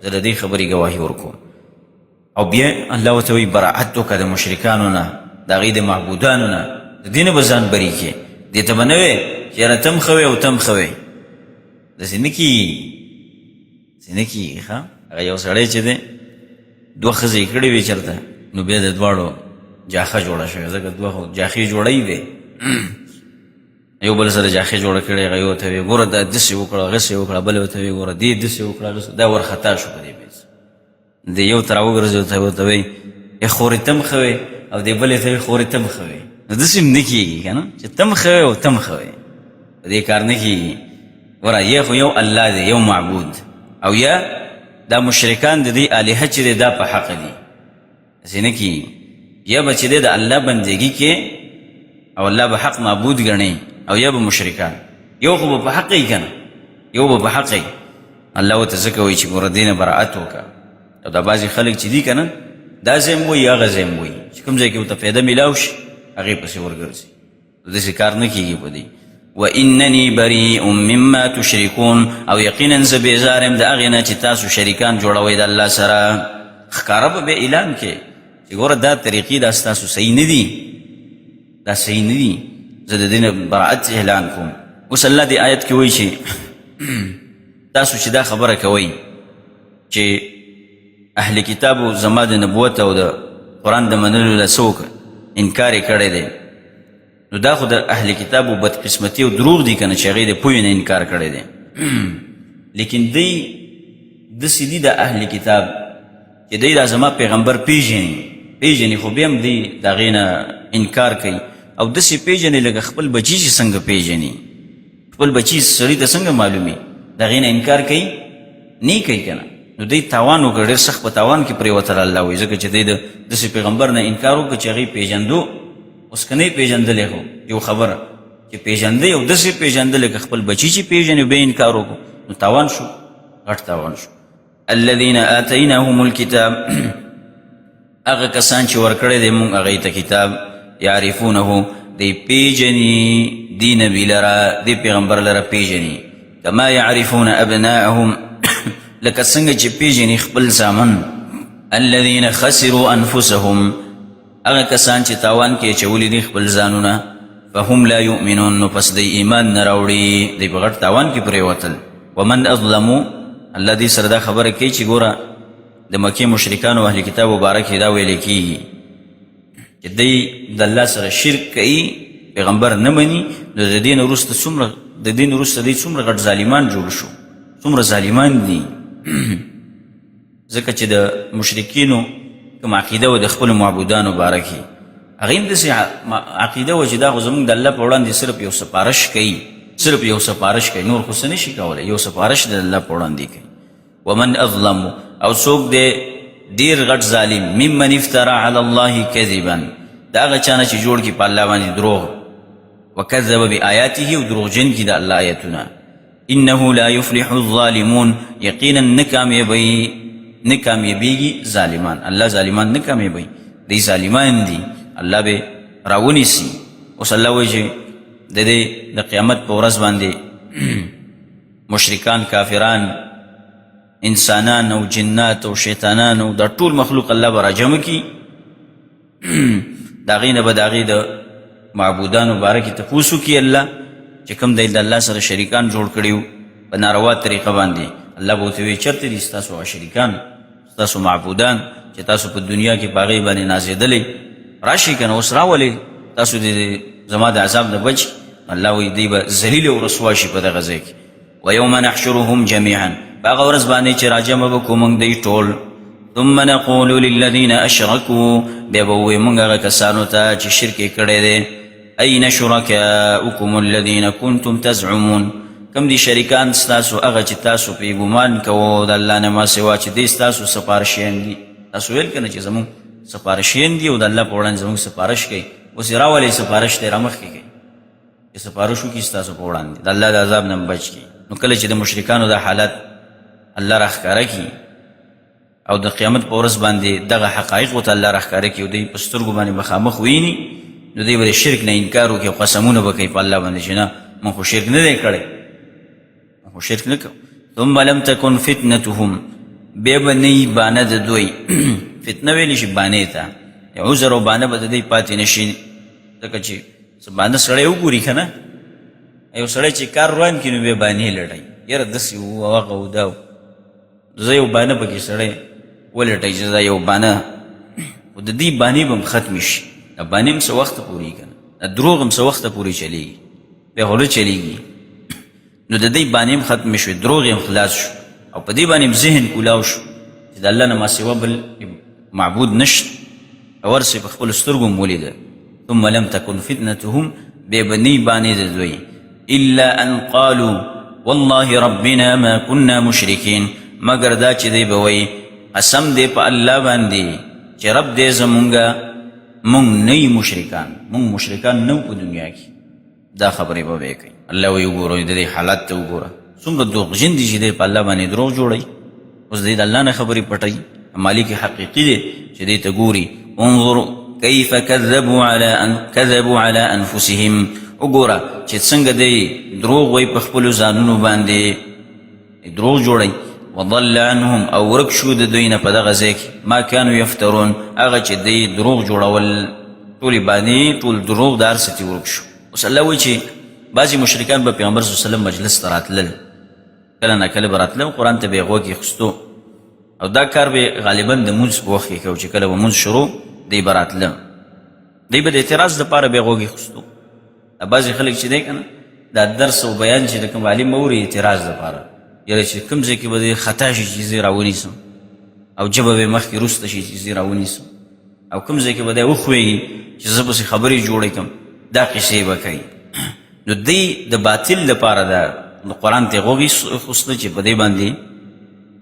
زه د دې خبرې ګواهي ورکوم. او بیا الله ورته وایي براعت وکړه د مشرکانو نه، د هغوی د معبودانو نه، د دې نه به ځان بري کړې. دې ته به نه وې چې یاره ته هم ښه وې او ته هم ښه وې، داسې نه کېږي، داسې نه کېږي. ښه هغه یو سړی چې دی دوه ښځې یې کړې وې چېرته، نو بیا د دواړو جاخه جوړه شوې، ځکه دوه خو جاخې جوړوي دی، یو بل سره جاخې جوړه کړې، هغه یو ته وایي ګوره دا داسې وکړه هغسې وکړه، بل ورته وایي ګوره دې داسې وکړه هغسې، دا ورخطا شو په دې بیس. د یو ته راوګرځي ته ورته وایي ای خورې ته هم ښه وې، او دې بلې ته وایي خورې ته هم ښه وې. نو داسې هم نه کېږي که نه چې ته هم ښه وې او ته هم ښه وې، په دې کار نه کېږي. ګوره یا خو یو الله دی، یو معبود، او یا دا مشرکان د دې الهه چې دی دا په حق دي، داسې نه کېږي. یا به چې دی د الله بندګي کې او الله به حق معبود ګڼي، او یا به مشرکان، یو خو به په حق وي که نه، یو به په حق وي. الله ورته ځکه وایي چې ګوره دې نه براعت وکړه. او دا بعضې خلک چې دي که نه دا ځای هم وایي هغه ځای هم وایي، چې کوم ځای کې ورته فایده میلاو شي هغې پسې ورګرځي، داسې کار نه کېږي په دې. وانني بريء مما تشركون، او یقینا زه بیزار یم د هغې نه چې تاسو شریکان جوړوئ د الله سره. ښکاره به بیا اعلان کړې چې ګوره دا طریقې دا ستاسو صحیح نه دي، دا صحیح نه دي، زه د دې نه براعت اعلان کوم. اوس الله دې آیت کې وایي چې تاسو چې دا خبره کوئ چې اهل کتابو زما د نبوت او د قرآن د منلو له څه وکړه، انکار یې کړی دی، نو دا خو د اهل کتابو بدقسمتي او دروغ دي که نه چې هغوی د پوهې نه انکار کړی دی. لیکن دوی داسې دي د اهل کتاب چې دوی دا زما پیغمبر پیژني، پیژني خو بیا هم دوی د هغې نه انکار کوي، او داسې پیژني لکه خپل بچي چې څنګه پیژني. خپل بچی سړي ته څنګه معلومي، د هغې نه انکار کوي؟ نه کوي که نه. نو دوی تاوان وکړ، ډېر سخت په تاوان کې پرېوتل الله وایي، ځکه چې دوی د داسې پیغمبر نه انکار وکړ چې هغې پېژندو. اوس که نه یې پېژندلی خو یو خبره چې پېژندی او داسې پېژندلی لکه خپل بچی چې پېژني، بیا انکار وکړو نو تاوان شو، غټ تاوان شو. الذین آتیناهم الکتاب، هغه کسان چې ورکړی دی مونږ هغوی ته کتاب، یعرفونه، دی پیژني دی نبي لره، دی پیغمبر لره پیژني، کما یعرفون ابناءهم، لکه څنګه چې پیژني خپل زامن. الذین خسروا انفسهم، هغه کسان چې تاوان کې اچولي دي خپل ځانونه، فهم لا یؤمنون، نو پس دی ایمان نه راوړي، دی په غټ تاوان کې پرېوتل. ومن اظلمو، الله دې سره دا خبره کوي چې ګوره د مکې مشرکانو اهل کتاب مبارک دا ویل کېږي چې دی د الله سره شرک کوي، پیغمبر نه مني، نو د دې نه وروسته څومره، د دې نه وروسته دی څومره غټ ظالمان جوړ شو، څومره ظالمان دي. ځکه چې د مشرکینو کوم عقیده وه د خپلو معبودانو باره کې، هغې هم داسې عقیده وه چې دا خو زموږ د الله په وړاندې صرف یو سفارش کوي، صرف یو سفارش کوي، نور خو څه نه شي کولی، یو سفارش د الله په وړاندې کوي. ومن اظلم، او څوک دی ډیر غټ ظالم، ممن افترا علی الله کذبا، د هغه چا نه چې جوړ کړي په الله باندې دروغ، وکذب بآیاته، او دروغجن کړي د الله آیتونه. انه لا یفلح الظالمون، یقینا نه کامیابي، نه کامیابیږي ظالمان، الله ظالمان نه کامیابي، دی ظالمان دي، الله به راونیسي. اوس الله وایي چې د دې د قیامت په ورځ باندې مشرکان، کافران، انسانان او جنات او شیطانان او دا ټول مخلوق الله به راجمع کړي، د هغې نه به د هغې د معبودانو باره کې تپوس وکړي الله چې کوم دی د الله سره شریکان جوړ کړي وو په ناروا طریقه باندې، الله به ورته وایي چېرته دي ستاسو هغه شریکان، ستاسو معبودان چې تاسو په دنیا کې په هغې باندې نازېدلی، راشئ که نه اوس راولئ تاسو دې زما د عذاب نه بچ. الله وایي دوی به ذلیل او رسوا شي په دغه ځای کې. ویوم نحشرهم جمیعا، په هغه ورځ باندې چې راجمع به کړو موږ دوی ټول. ثم نقول للذین اشرکو، بیا به ووایو موږ هغه کسانو ته چې شرک یې کړی دی، این شرکاؤکم الذین کنتم تزعمون، کوم دي شریکان ستاسو هغه چې تاسو پرې ګمان کوو د الله نه ما سوا چې دی ستاسو سفارشیان دي. تاسو ویل که نه چې زموږ سفارشیان دي او د الله په وړاندې زموږ سفارش کوي، اوس یې راولئ سفارش ته یې رامخکې کوي چې سفارش وکړي ستاسو په وړاندې د الله د عذاب نه بچ کړي. نو کله چې د مشرکانو دا حالت الله راښکاره کړي او د قیامت په ورځ باندې دغه حقایق ورته الله راښکاره کړي او دوی په سترګو باندې مخامخ ویني، نو دوی به د شرک نه انکار وکړي او قسمونه به کوي په الله باندې چې نه موږ خو شرک نه دی کړی، موږ خو شرک نه کوو. ثم لم تکن فتنتهم، بیا به نه وي بانه د دوی، فتنه ویلی شي بانې ته، عذر او بانه به د دوی پاتې نه شي، ځکه چې څه بانه سړی وګوري که نه، یو سړی چې کار روان کړي نو بیا بانې لټوي، یاره داسې و او هغه و دا و، زه یو بانه پکې سړی ولټوي چې دا یو بانه، خو د دې بانې به هم ختمې شي، دا بانې هم څه وخته پورې که نه، دا دروغ هم څه وخته پورې چلېږي، بیا خو نه چلېږي. نو د دې بانې هم ختمې شوې، دروغ یې هم خلاص شو، او په دې باندې هم ذهن کولاو شو چې د الله نه ما سوا بل معبود نشته، او هر څه په خپلو سترګو هم ولیدل. ثم لم تکن فتنتهم، بیا به نه وي بانې د دوی، الا ان قالوا والله ربنا ما كنا مشرکین، مګر دا چې دوی به وایي قسم دی په الله باندې چې رب دی زمونږ، مونږ نه یو مشرکان، مونږ مشرکان نه په دنیا کې. دا خبرې به به کوي. الله وایي وګورئ د دې حالت ته وګوره، څومره دروغجن دي چې دی په الله باندې دروغ جوړوي، اوس دی د الله نه خبرې پټوي، مالک حقیقي دی چې دی ته ګوري. انظر کیف کذبوا علی ان کذبوا علی انفسهم، وګوره چې څنګه دی دروغ وایي په خپلو ځانونو باندې دروغ جوړوي. وضل عنهم، او ورک شو د دوی نه په دغه ځای کې ما کانو یفترون، هغه چې دی دروغ جوړول، ټولې باندې ټول دروغ د هر څه ترې ورک شو. اوس الله وایي چې بعضې مشرکان به پیغمبر صلی الله علیه وسلم مجلس ته راتلل، کله نا کله به راتله او قرآن ته به یې غوږ ایښستو، او دا کار به غالبا د مونځ په وخت کې کو، چې کله به مونځ شروع دی به راتله، دی به د اعتراض دپاره به یې غوږ ایښستو. دا بعضې خلک چې دی که نه دا درس او بیان چې د کوم عالم اوري اعتراض دپاره، یاره چې کوم ځای کې به دی خطا شي چې زه راونیسم، او ژبه به یې مخکې وروسته شي چې زه راونیسم، او کوم ځای کې به دی وښویږي چې زه پسې خبرې جوړې کړم، دا قصې به کوي. نو دی د باطل لپاره دا د قرآن ته غوږ ایښوسته چې په دې باندې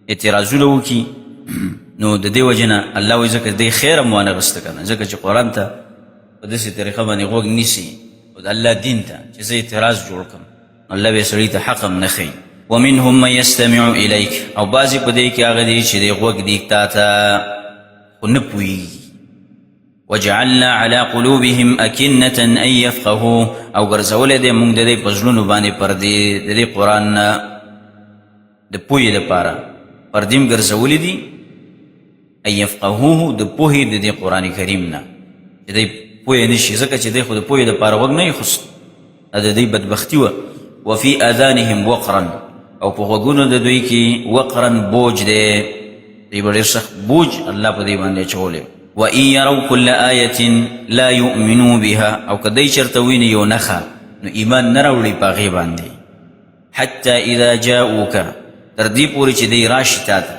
اعتراضونه وکړي. نو د دې وجې نه الله وایي ځکه دی خیر هم وانه غسته که نه، ځکه چې قرآن ته په داسې طریقه باندې غوږ نیسي او د الله دین ته چې زه اعتراض جوړ کړم، الله به سړي ته حق هم نه ښیي. ومنهم من یستمع الیک، او بعضې په دې کې هغه دي چې دی غوږ دي تا ته خو نه پوهېږي. وجعلنا على قلوبهم أكنة أن يفقهوا، او ګرځولی دی موږ د دې په زړونو باندې پردې د دې قرآن نه د پوهې دپاره پردې هم ګرځولي دي، أن يفقهوه د پوهې د دې قرآن کریم نه، چې دی پوه نه شي، ځکه چې دی خو د پوهې دپاره غوږ نه ایښوست، دا د دوی بدبختي وه. وفي اذانهم وقرا، او په غوږونو د دوی کې وقرا بوج دی، دوی به ډېر سخت بوج الله په دوی باندې اچولی. وان یروا کل آیة لا یؤمنوا بها، او که دوی چېرته ویني یو نښه نو ایمان نه راوړي په هغې باندې. حتی اذا جاءوک، تر دې پورې چې دوی راشي تا ته،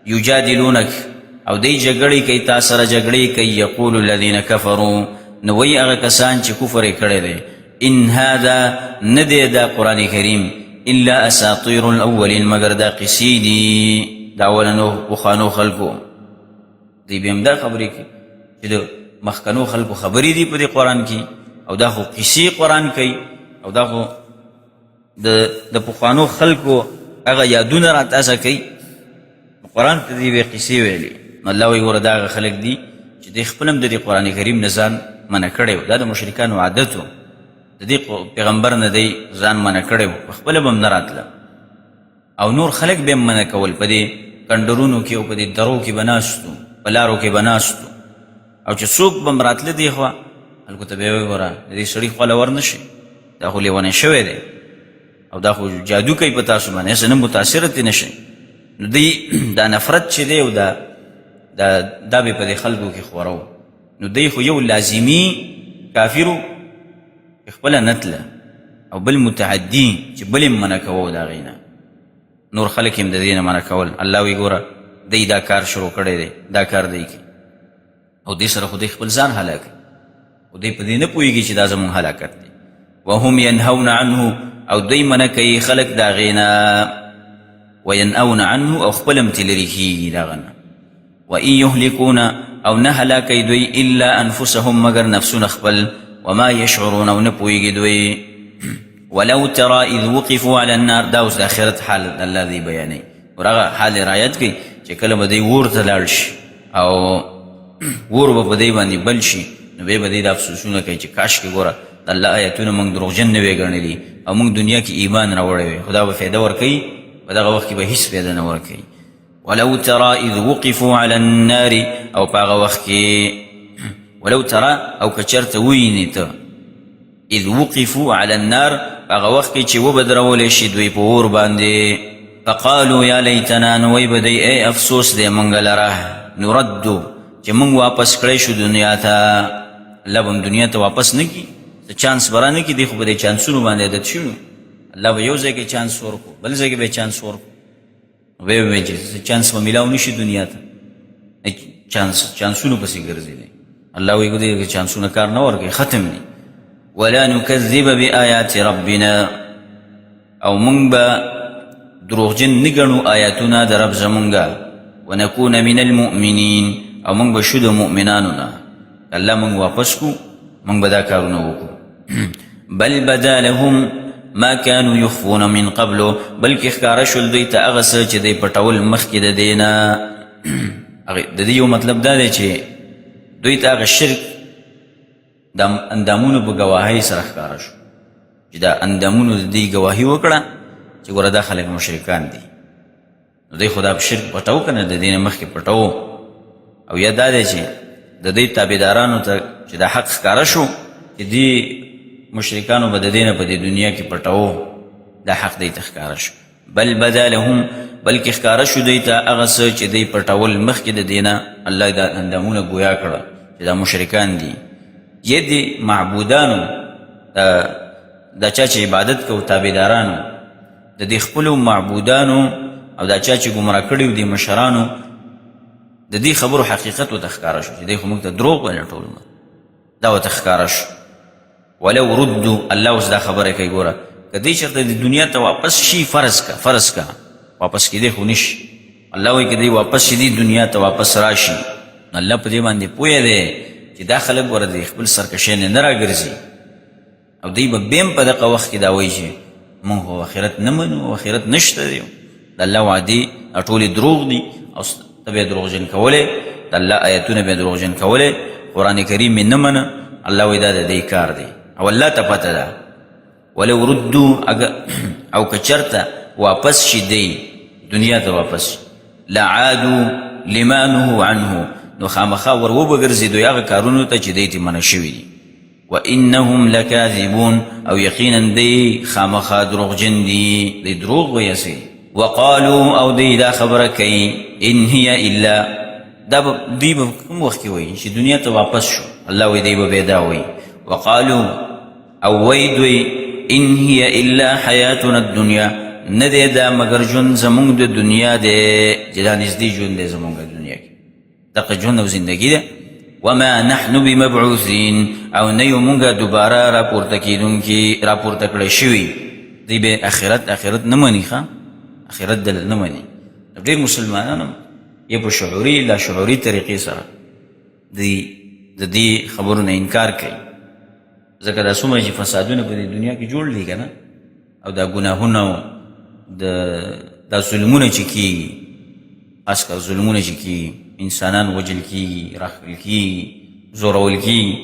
یجادلونک، او دی جګړې کوي تا سره جګړې کوي، یقول الذین کفروا، نو وایي هغه کسان چې کفر یې کړی دی، ان هذا نه دی دا قرآن کریم الا اساطیر الاولین، مګر دا قصې دي د اولنو پخوانو خلکو. دوی بیا هم دا خبرې کوي چې د مخکنو خلکو خبرې دي په دې قرآن کې، او دا خو قصې قرآن کوي، او دا خو د پخوانو خلکو هغه یادونه را تازه کوي. قرآن ته دوی به قصې ویلې. نو الله وایي ګوره دا هغه خلک دي چې دوی خپل هم د دې قرآن کریم نه ځان منع کړی و، دا د مشرکانو عادت و، د دې پیغمبر نه دی ځان منع کړی و، په خپله به هم نه راتله، او نور خلک به هم منع کول، په دې کنډرونو کې او په دې درو کې به ناست وو، په لارو کې به ناست وو، او چې څوک به هم راتله دې خوا خلکو ته به یې وایي ګوره د دې سړي خوا له ور نه شي، دا خو لیونی شوی دی، او دا خو جادو کوي په تاسو باندې، هسې نه متاثره ترې نه شئ. نو دوی دا نفرت چې دی او دا دا دا به په دې خلکو کې خوره و. نو دوی خو یو لازمي کافر و چې خپله نه تله، او بل متعدي چې بل یې منع کوه د هغې نه، نور خلک یې هم د دې نه منع کول. الله وایي ګوره دوی دا کار شروع کړی دی، دا کار دی کوي، او دې سره خو دوی خپل ځان هلاک، خو دوی په دې نه پوهېږي چې دا زموږ هلاکت دی. وهم ینهون عنه، او دوی منع کوي خلک د هغې نه، وینأون عنه، او خپل هم ترې لرې کېږي د هغه نه. وان یهلکون، او نه هلاکوي دوی الا انفسهم مګر نفسونه خپل، وما یشعرون، او نه پوهېږي دوی. ولو ترى اذ وقفوا على النار، دا اوس د آخرت حال الله دی بیانوي، ورغه حال رعایت کوي چې کله به دوی ور ته لاړ شي او ور به په دوی باندې بل شي، نو بیا به دوی دا افسوسونه کوي چې کاش کې ګوره د الله آیتونه موږ دروغجن نه وی ګڼلي او موږ دنیا کې ایمان راوړی وی، خو دا به فایده ورکوي، په دغه وخت کې به هیڅ فایده نه ورکوي. ولو ترى اذ وقفوا على النار، او په هغه وخت کې ولو ترى، او که چېرته ووینې ته اذ وقفوا على النار، په هغه وخت کې چې وبدرول شي دوی په اور باندې، فقالو یا لیتنا، نو وایي به دوی ای افسوس دی مونږ لره، نردو، چې مونږ واپس کړی شو دنیا ته. الله به هم دنیا ته واپس نه کړي، څه چانس به رانه کړي، دوی خو په دې چانسونو باندې عادت شوي. الله به یو ځای کې چانس ورکړو، بل ځای کې به چانس ورکړو، وی وی چې چانس به میلاو نشي دنیا ته، چانس چانسونو پسې ګرځي دی. الله وایي ګورې چانسونه کار نه ورکوي، ختم دي. ولا نکذب بآیات ربنا، او مونږ به دروغجن نه ګڼو آیاتونه د رب زمونږه، ونکون من المؤمنین، او مونږ به شو د مؤمنانو نه. الله مونږ واپس کو، مونږ به دا کارونه وکړو. بل بدا لهم ما كانوا يخفون من قبل، بلکې ښکاره شول دوی ته هغه څه چې دوی پټول مخکې د دې نه. د دې یو مطلب دا دی چې دوی ته هغه شرک د اندامونو په ګواهۍ سره ښکاره شو، چې دا اندامونو د دوی ګواهي وکړه چې ګوره دا خلک مشرکان دي، نو دوی خو دا شرک پټو که نه، د دې نه مخکې پټو. او یا دا دی چې د دوی تابعدارانو ته چې دا حق ښکاره شو چې دې مشرکانو به د دې نه په دې دنیا کې پټو، دا حق دوی ته ښکاره شو. بل بدا لهم، بلکې ښکاره شو دوی ته هغه څه چې دوی پټول مخکې د دې نه. الله دا اندامونه ګویا کړه چې دا مشرکان دي، یې دې معبودانو دا چا چې عبادت کوو تابعدارانو د دې خپلو معبودانو او دا چا چې ګمراه کړي دي مشرانو، د دې خبرو حقیقت ورته ښکاره شو چې دوی خو موږ ته دروغ ویل ټول عمر، دا ورته ښکاره شو. ولو ردو، الله اوس دا خبره کوي، ګوره که دوی چېرته د دنیا ته واپس شي، فرض که فرض که واپس کېدی خو نه شي، الله وایي که دوی واپس شي، دې دنیا ته واپس راشي، نو الله په دې باندې پوه دی چې دا خلک ور د خپل سرکشۍ نه نه راګرځي، او دوی به بیا هم په دغه وخت کې دا وایي چې موږ خو آخرت نه منو او آخرت نشته دی، د الله وعدې ټولې دروغ دي، او ته به یې دروغجن کولی، د الله آیتونه به یې دروغجن کولی، قرآن کریم یې نه منه. الله وایي دا د دې کار دی او الله ته پته ده. ولو ردو، اگر او که چېرته واپس شي دی دنیا ته واپس شي، لعادو لما نهو عنه، نو خامخا ور وبه ګرځي دوی هغه کارونو ته چې دوی ترې منع شوي دي. وانهم لکاذبون، او یقینا دی خامخا دروغجن دي، دی دروغ وایي هسې. وقالو، او دی دا خبره کوي، ان هي الا، دا به دوی به کوم وخت کې وایي چې دنیا ته واپس شو، الله وایي دوی به بیا دا وایي. وقالو، او وایي دوی، ان هي الا حیاتنا الدنیا، نه دی دا مګر ژوند زموږ د دنیا دی، چې دا نږدې ژوند دی زموږ دنیا کې، دغه ژوند او زندگی ده. وما نحن بمبعوثین، او نه یو مونږه دوباره راپورته کېدونکي، راپورته کړی شوي. دوی به اخرت اخرت نه مني، ښه اخرت دله نه مني. ډېر مسلمانان هم یې په شعوري لا شعوري طریقې سره دوی د دې خبرو نه انکار کوي، ځکه دا څومره چې فسادونه په دې دنیا کې جوړ دي که نه، او دا ګناهونه او د دا ظلمونه چې کېږي، خاص کر ظلمونه چې کېږي، انسانان وژل کېږي، راښکل کېږي، زورول کېږي،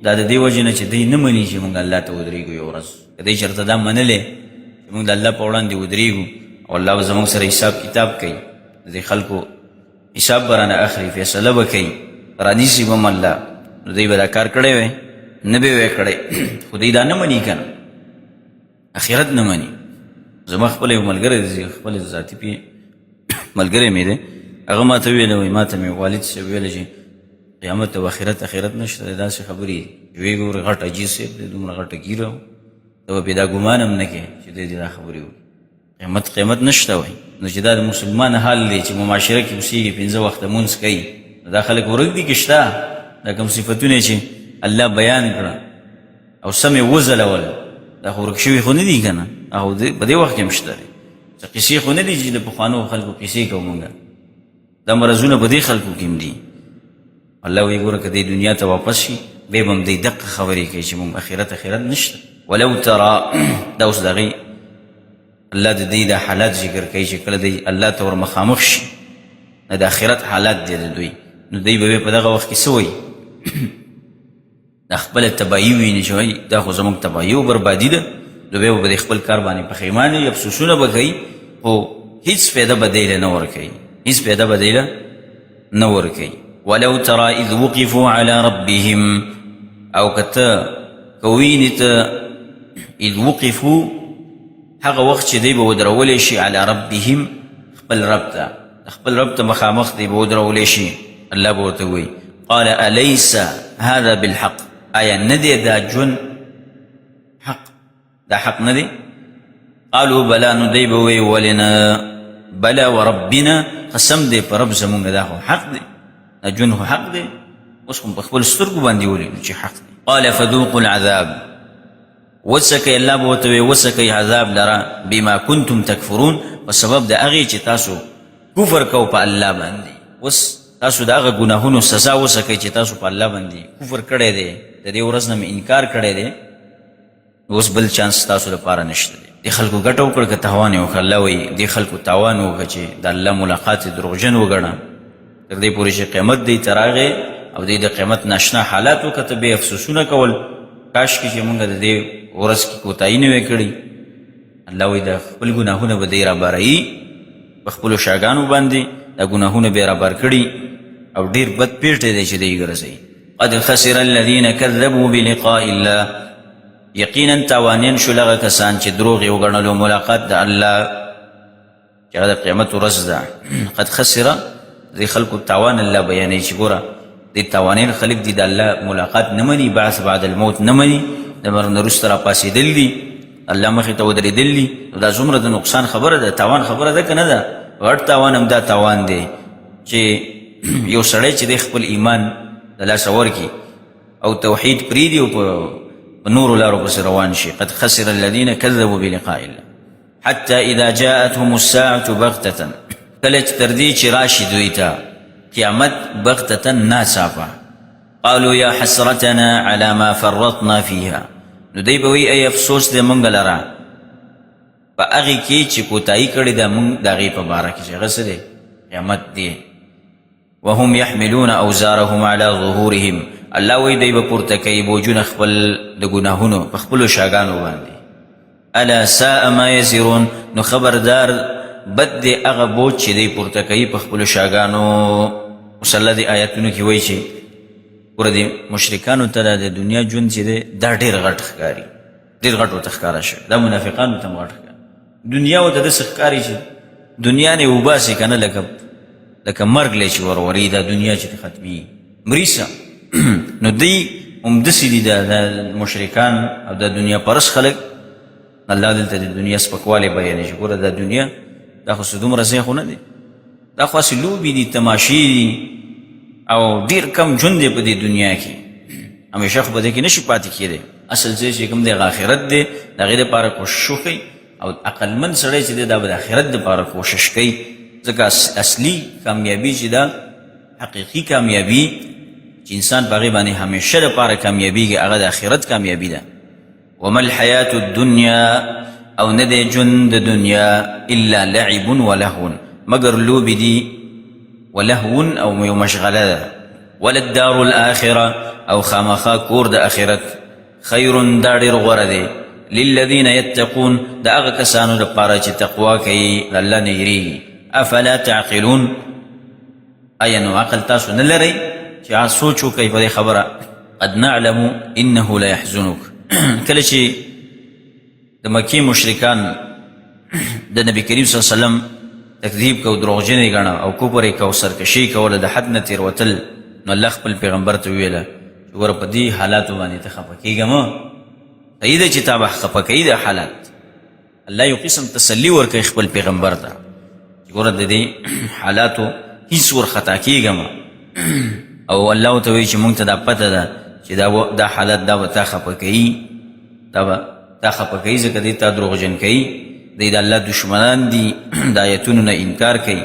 دا د دې وجې نه چې دوی نه مني چې موږ الله ته ودرېږو یو ورځ. که دوی چېرته دا منلی چې موږ د الله په وړاندې ودرېږو او الله به زموږ سره حساب کتاب کوي، د دې خلکو حساب به رانه اخلي، فیصله به کوي، رانیسي به هم الله، نو دوی به دا کار کړی وی، نه به وی کړی، خو دوی دا نه مني که نه، اخرت نه مني. زما خپل یو ملګری دی، خپل ذاتي پی ملګری مې دی، هغه ما ته ویل، وایي ما ته مې والد صاحب ویل چې قیامت او اخرت اخرت نشته، داسې خبرې وی. ګورې غټ حاجي صاحب دی، دومره غټه ږیره، ته به پرې دا ګمان هم نه کوې چې دی دې دا خبرې وکړي، قیمت قیمت نشته. وایي نو چې دا د مسلمان حال دی چې معاشره کې اوسېږي، پنځه وخته مونځ کوي، نو دا خلک ورک دي که شته؟ دا کوم صفتونه چې الله بیان کړه او سم یې وځلول، دا خو ورک شوي خو نه دي که نه، هغه په دې وخت کې هم شته دی. څه قصې خو نه دي چې د پخوانو خلکو قصې کوو مونږ، دا مرضونه په دې خلکو کې هم دي. الله وایي ګوره که دې دنیا ته واپس شي، بیا به هم دی دقه خبرې کوي چې مونږ اخرت اخرت نشته. ولو ترا، دا اوس د هغې الله د دوی دا حالات ذکر کوي چې کله دوی الله ته ور مخامخ شي، د آخرت حالات دی د دوی، نو دوی به په دغه وخت کې څه وایي؟ دا خپله تباهي ویني چې وایي دا خو زموږ تباهي او بربادي ده، نو بیا به په خپل کار باندې پښیمانه وي، افسوسونه به کوي، خو هیڅ فایده به دی له نه ورکوي، هیڅ فایده به دی له نه ورکوي. ولو ترى اذ وقفوا على ربهم، او که ته که وینې ته اذ وقفوا، هغه وخت چې دی به ودرولی شي علی ربهم، خپل رب ته، خپل رب ته مخامخ دی به ودرولی شي. الله به ورته وایي قال الیس هذا بالحق، آیا نه دی دا ژوند حق، دا حق نه دی؟ قالوا بلا، نو دی به وایي ولې نه، بلا وربنا، قسم دی په رب زمونږ دا خو حق دی، دا ژوند خو حق دی، اوس خو په خپل سترګو باندې ولیدو چې حق دی. قال فذوقوا العذاب، وڅکئ، الله به ورته وایي وڅکئ عذاب لره، بما کنتم تکفرون، په سبب د هغې چې تاسو کفر کو په الله باندې. اوس تاسو د هغه ګناهونو سزا وڅکئ چې تاسو په الله باندې کفر کړی دی، د دې ورځ نه مې انکار کړی دی، اوس بل چانس ستاسو لپاره نشته دی. دې خلکو ګټه وکړه که تاوان یې وکړ؟ الله وایي دې خلکو تاوان وکړ چې د الله ملاقات یې دروغجن وګڼه، تر دې پورې چې قیامت دی ته راغی او دی د قیامت ناشنا حالات وکته، بیا افسوسونه کول، کاشکې چې موږ د دې ورځ کې کوتاهي نه وی کړې. الله وایي د خپل ګناهونه به دی راباروي په خپلو شاګانو باندې، دا ګناهونه به یې رابار کړي او ډېر بد پېټی دی چې دی ګرځوي. قد خسر الذين كذبوا بلقاء الله، یقینا تاوانیان شول هغه کسان چې دروغ یې وګڼلو ملاقات د الله. چې هغه د قیامت ورځ ده. قد خسر، دې خلکو تاوان الله بیانوي چې ګوره دې تاوانین خلک دي، د الله ملاقات نه مني، بعث بعد الموت نه مني، د مرګ نه وروسته راپاڅېدل دي، الله مخې ته ودرېدل دي. نو دا څومره د نقصان خبره ده، تاوان خبره ده که نه ده؟ غټ تاوان هم دا تاوان دی چې یو سړی چې دی خپل ایمان د لاسه ورکړي او توحید پرېږدي او په نورو لارو پسې روان شي. قد خسر الذین کذبوا بلقاء الله حتی اذا جاءتهم الساعة بغتة، کله چې تر دې چې راشي دوی ته قیامت بغتة ناڅاپه، قالوا یا حسرتنا على ما فرطنا فيها، نو دوی به وایي ای افسوس دی مونږ لره په هغې کې چې کوتاهي کړې ده مونږ د هغې په باره کې چې هغه څه دی؟ قیامت دی. وهم يحملون اوزارهم على ظهورهم، الله وایي دوی به پورته کوي بوجونه خپل د ګناهونو په خپلو شاګانو باندې. الا ساء ما یزرون، نو خبردار بد دی هغه بوج چې دوی پورته کوي په خپلو شاګانو. اوس الله دې آیاتونو کې وایي چې ګوره دې مشرکانو ته د دنیا ژوند چې دی دا ډېر غټ ښکاري، ډېر غټ ورته ښکاره شوی، دا منافقانو ته هم غټ ښکاري. دنیا ورته داسې ښکاري چې دنیا نه وباسي که نه لکه مرګ له چې وروري، دا دنیا چې ختمي مري څه. نو دوی همداسې دي، دا مشرکان او دا دنیا پرست خلک. الله دلته د دنیا سپکوالی بیانوي چې ګوره دا دنیا دا خو څه دومره ځای خو نه دی، دا خو هسې لوبې دي، تماشې دي او ډېر کم ژوند دی په دې دنیا کې، همیشه خو په دې کې نه شي پاتې کېدی. اصل ځای چې کوم دی هغه آخرت دی، د هغې دپاره کوشش وکړئ. او عقلمند سړی چې دی دا به د آخرت دپاره کوشش کوي، ځکه اصلي کامیابي چې ده، حقیقي کامیابي چې انسان په هغې باندې همیشه دپاره کامیابیږي، هغه د آخرت کامیابي ده. وما الحیات الدنیا، او نه دی ژوند د دنیا الا لعب ولهو، مګر لوبې دي، ولهو او یو مشغله ده. وللدار الاخره، او خامخا کور د آخرت، خیر دا ډېر غوره دی للذین یتقون، د هغه کسانو لپاره چې تقوا کوي، د الله نه یریږي. افلا تعقلون، ایا نو عقل تاسو نه لرئ چې سوچ وکړئ په دې خبره؟ قد نعلم انه لا يحزنك، کله چې د مکې مشرکان د نبی کریم صلی الله علیه وسلم تکذیب کو، دروغجن یې ګڼه او کفر یې کو، سرکشي یې کوله، د حد نه تېروتل، نو الله خپل پیغمبر ته وویله چې ګوره په دې حالاتو باندې ته خفه کېږه مه، صحیح ده چې تا به خفه کوي دا حالات. الله یو قسم تسلی ورکوي خپل پیغمبر ته چې ګوره د دې حالاتو هیڅ ورخطا کېږه مه، او الله ورته وایي چې مونږ ته دا پته ده چې دا حالت دا به تا خفه کوي، دا به تا خفه کوي، ځکه دی تا دروغجن کوي، دی د الله دشمنان دي، د آیتونو نه انکار کوي،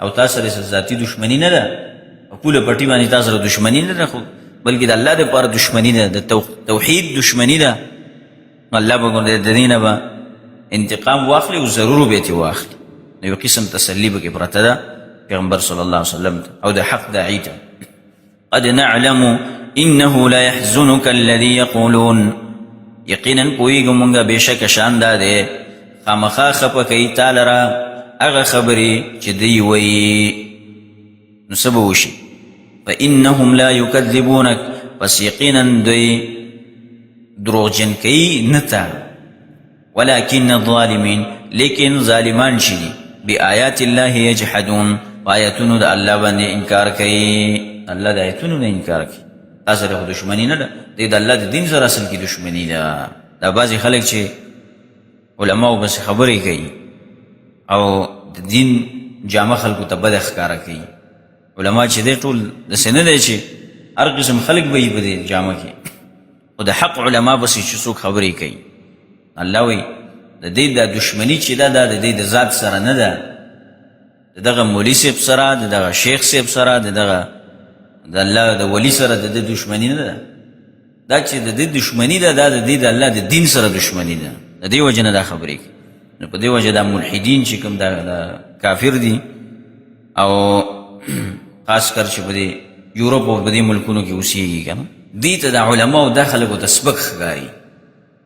او تا سره څه ذاتي دشمني نه ده، په پوله پټي باندې تا سره دشمني نه ده، خو بلکې د الله دپاره دشمني ده، د توحید دشمني ده. نو الله به د دې نه به انتقام واخلي او ضرور به یې ترې واخلي. نو یو قسم تسلي پکې پرته ده پیغمبر صلی الله علیه وسلم ته او د حق داعي ته. قد نعلم انه لا يحزنك الذي يقولون، یقینا پوهېږو مونږ بېشکه شان دا دی خامخا خفه کوي تا لره هغه خبرې چې دوی وایي. نو څه به وشي؟ فانهم لا يكذبونك، پس یقینا دوی دروغجن کوي نه تا، ولكن الظالمین، لیکن ظالمان چې دي، بآیات الله یجحدون، په آیتونو د الله باندې انکار کوي. الله د آیتونو نه انکار کوي، تا سره خو دښمني نه ده، دی د الله د دین سره اصل کې دښمني ده. دا بعضې خلک چې علماو پسې خبرې کوي او د دین جامه خلکو ته بده ښکاره کوي، علما چې دی ټول داسې نه دی چې هر قسم خلک به یي په دې جامه کې، خو د حق علما پسې چې څوک خبرې کوي، الله وایي د دې دا دښمني چې ده دا د دې د ذات سره نه ده، د دغه مولي صاحب سره، د دغه شیخ صاحب سره، د دغه د الله د ولي سره د دې دښمني نه ده. دا چې د دې دښمني ده دا د دې د الله د دین سره دښمني ده، د دې وجه نه دا خبرې کوي. نو په دې وجه دا ملحدین چې کوم دا کافر دي، او خاص کر چې په دې یورپ او په دې ملکونو کې اوسېږي که نه، دوی ته د علماو دا خلکو ته سپک ښکاري،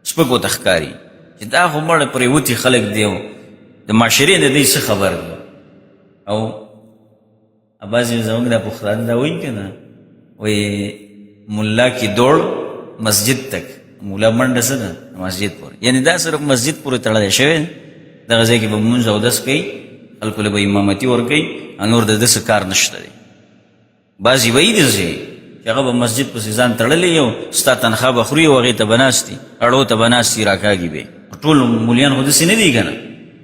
سپک ورته ښکاري چې دا خو مړه پرېوتي خلک دي او د معاشرې نه دوی څه خبر دي. او بعضې زموږ دا پښتانه دا وایي که نه، وایي ملا کې دوړ مسجد تک، مولا منډه څه ده مسجد پورې، یعنې دا صرف مسجد پورې تړلی شوی، دغه ځای کې به لمونځ اودس کوي، خلکو له به امامتي ورکوي او نور د ده څه کار نشته دی. بعضې به یي داسې چې هغه به مسجد پسې ځان تړلی او ستا تنخوا به خوري او هغې ته به ناست دي، اړو ته به ناست دي، راکاږي به. ټول مولیان خو داسې نه دي که نه،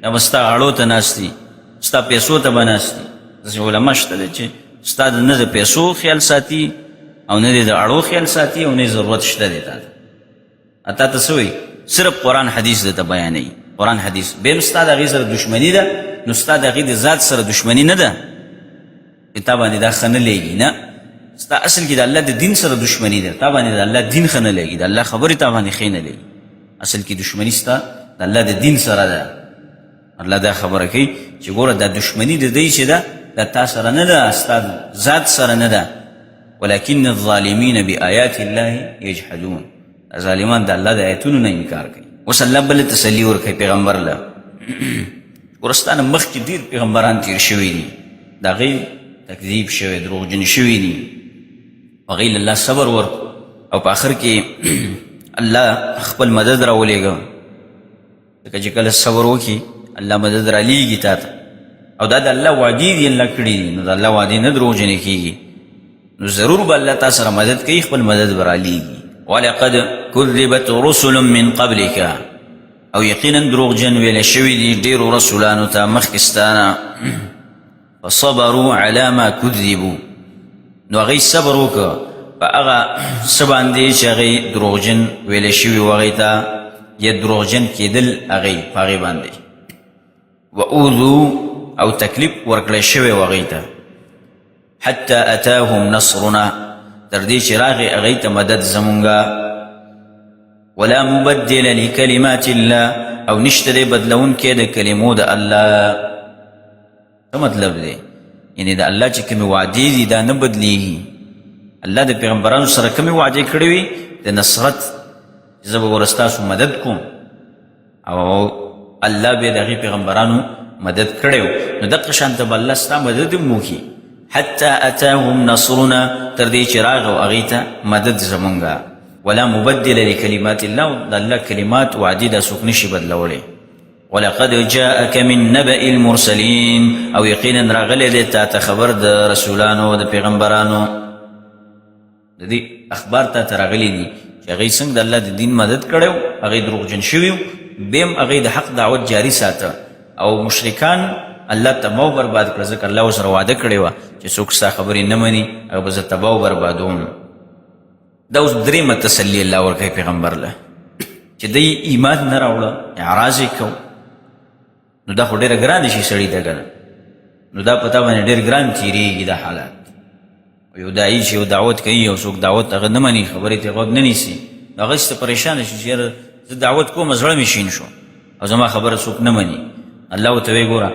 یا به ستا اړو ته ناست دي، ستا پیسو ته به ناست دي. داسې علما شته دی چې ستا د نه د پیسو خیال ساتي او نه د اړو خیال ساتي او نه ضرورت شته دی تا ته. تا ته څه وایي؟ صرف قرآن حدیث درته بیانوي. قرآن حدیث بیا هم ستا د هغې سره دښمني ده، نو ستا د هغې د ذات سره دښمني نه ده چې تا باندې دا ښه نه لګي، نه، ستا اصل کې د الله د دین سره دښمني ده. تا باندې د الله دین ښه نه لګي، د الله خبرې تا باندې ښې نه لګي. اصل کې دښمني ستا د الله د دین سره ده. الله دا خبره کوي چې ګوره دا دښمني د دی چې ده دا تا سره نه ده، ستا ذات سره نه ده. ولكن الظالمین بآیات الله یجحدون، ظالمان د الله د آیتونو نه انکار کوي. اوس الله بله تسلي ورکوي پیغمبر له. ګوره ستا نه مخکې ډېر پیغمبران تېر شوي دي، د هغې تکذیب شوی، دروغجن شوي دي، هغې له الله صبر ورکړو او په آخر کې الله خپل مدد راولېږه. ځکه چې کله صبر وکړي الله مدد رالیږي تا ته، او دا د الله وعدې دي، الله کړي دي، نو د الله وعدې نه دروغجنې کېږي، نو ضرور به الله تا سره مدد کوي، خپل مدد به رالیږي. ولقد کذبت رسل من قبلک، او یقینا دروغجن ویل شوي دي ډېرو رسولانو ته مخکې ستا نه. فصبروا علی ما کذبوا، نو هغوی صبر وکړ په هغه څه باندې چې هغوی دروغجن ویل شوي وو هغوی ته، یا دروغجن کېدل هغوی په هغې باندې. واوذو، او تکلیف ورکړی شوی و هغوی ته. حتی اتاهم نصرنا، تر دې چې راغی هغوی ته مدد زمونږه. ولا مبدل لکلمات الله، او نشته دی بدلونکی د کلمو د الله. څه مطلب دی؟ یعنی د الله چې کومې وعدې دي دا نه بدلیږي. الله د پیغمبرانو سره کومې وعدې کړې وي د نصرت، زه به ګوره ستاسو مدد کوم، او الله به د هغې پیغمبرانو مدد کړی و، نو دقه شان ته به الله ستا مدد هم وکړي. حتی اتاهم نصرنا، تر دې چې راغی هغې ته مدد زمونږه. ولا مبدل لکلمات الله، د الله کلمات وعدې دا څوک نشي بدلولی. ولقد جاءك من نبأ المرسلين، او یقینا راغلی دی تا ته خبر د رسولانو د پیغمبرانو. د دې اخبار تا ته راغلي دي چې هغوی څنګه د الله د دین مدد کړی و، هغوی دروغجن شوي وو، بیا هم هغوی د حق دعوت جاري ساته، او مشرکان الله تباه و برباد کړه، ځکه الله ورسره وعده کړې وه چې څوک ستا خبرې نه مني هغه به زه تباه و بربادوم. دا اوس درېیمه تسلي الله ورکوي پیغمبر له چې دی ایمان نه راوړه، اعراض یې کو، نو دا خو ډېره ګرانه شي سړي ته که نه، نو دا په تا باندې ډېر ګران تېرېږي دا حالات. یو داعي چې یو دعوت کوي او څوک دعوت هغه نه مني، خبرې ته غوږ نه نیسي، نو هغه څه پریشانه شي چې یاره زه دعوت کوم زړه مې شین شو او زما خبره څوک نه مني. الله ورته وایي ګوره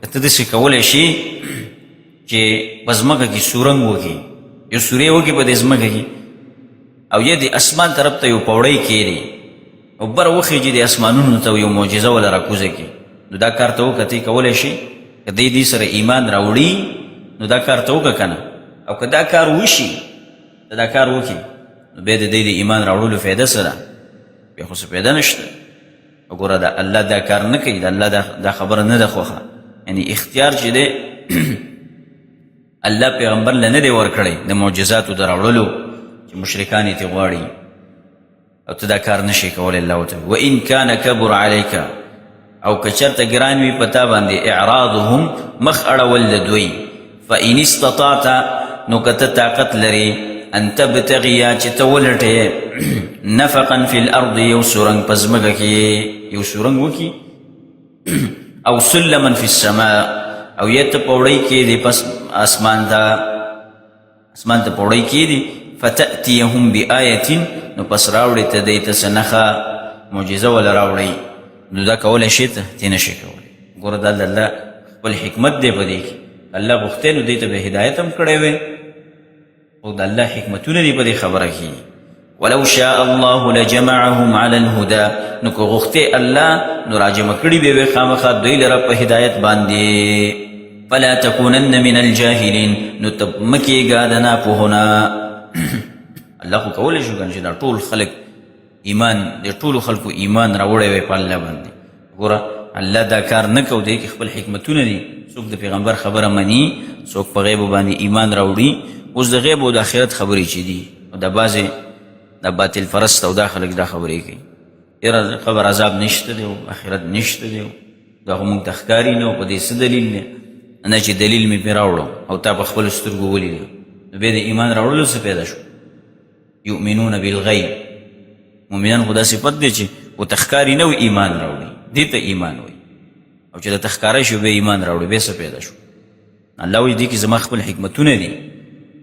که ته داسې کولی شي چې په ځمکه کې سورنګ وکړي، یو سوری وکړي په دې ځمکه کې، او یا د اسمان طرف ته یو پوړۍ کېږدي او بره وخېږي د اسمانونو ته یو معجزه وله راکوزه کړي، نو دا کار ته وکړه، ته یې کولی شي؟ که دی دې سره ایمان راوړي نو دا کار ته وکړه که نه، او که دا کار وشي، ته دا کار وکړي، نو بیا د دې د ایمان راوړلو فایده څه ده؟ بیا خو څه فایده نشته. وګوره دا الله دا کار نه کوي، دا الله دا خبره نه ده خوښه، یعنی اختیار چې دی الله پیغمبر له نه دی ورکړی د معجزاتو د راوړلو چې مشرکان یې ترې غواړي، او ته دا کار نشې کولی. الله ورته وان کان کبر علیک، او که چېرته ګران وي په تا باندې اعراضهم، مخ اړول د دوی، فان استطعت، نو که ته طاقت لرې، ان تبتغیا، چې ته ولټې، نفقا فی الارض، یو سورنګ په ځمکه کې، یو سورنګ وکړي، او سلما فی السماء، او یا ته پوړۍ کې دی پس اسمان ته، اسمان ته پوړۍ کې دی، فتأتیهم بآیة، نو پس راوړې ته دی ته څه نښه معجزه وله راوړئ، نو دا کولی شې ته؟ ته نه شې کولی. ګوره دا د الله خپل حکمت دی په دې کې، الله غوښتی نو دی ته به هدایت هم کړی وی، خو د الله حکمتونه دي په دې خبره کې. ولو شاء الله لجمعهم على الهدى، نو که غوښتی الله نو راجمع کړي به وي خامخا دوی لره په هدایت باندې. فلا تکونن من الجاهلین، نو ته مه کېږه د ناپوهو نه. الله خو کولی شو که نه چې دا ټول خلک ایمان، د ټولو خلکو ایمان راوړی وی په الله باندې. ګوره الله دا کار نه کو دی کې خپل حکمتونه دي. څوک د پیغمبر خبره مني، څوک په غیب باندې ایمان راوړي. اوس د غیب او د آخرت خبرې چې دي، او د بعضې د باطل پرست او دا خلک دا خبرې کوي، یاره قبر عذاب نشته دی او آخرت نشته دی، دا خو موږ ته ښکاري نه، او په دې څه دلیل دی؟ نه چې دلیل مې پرې راوړو او تا په خپلو سترګو ولیدو، نو بیا د ایمان راوړلو څه پیدا شو؟ یؤمنون بالغیب، مؤمنان خو دا صفت دی چې ورته ښکاري نه وي ایمان راوړي، دې ته ایمان وایي. او چې درته ښکاره شو بیا ایمان راوړي، بیا څه پیدا شو؟ الله وایي دې کې زما خپل حکمتونه دي،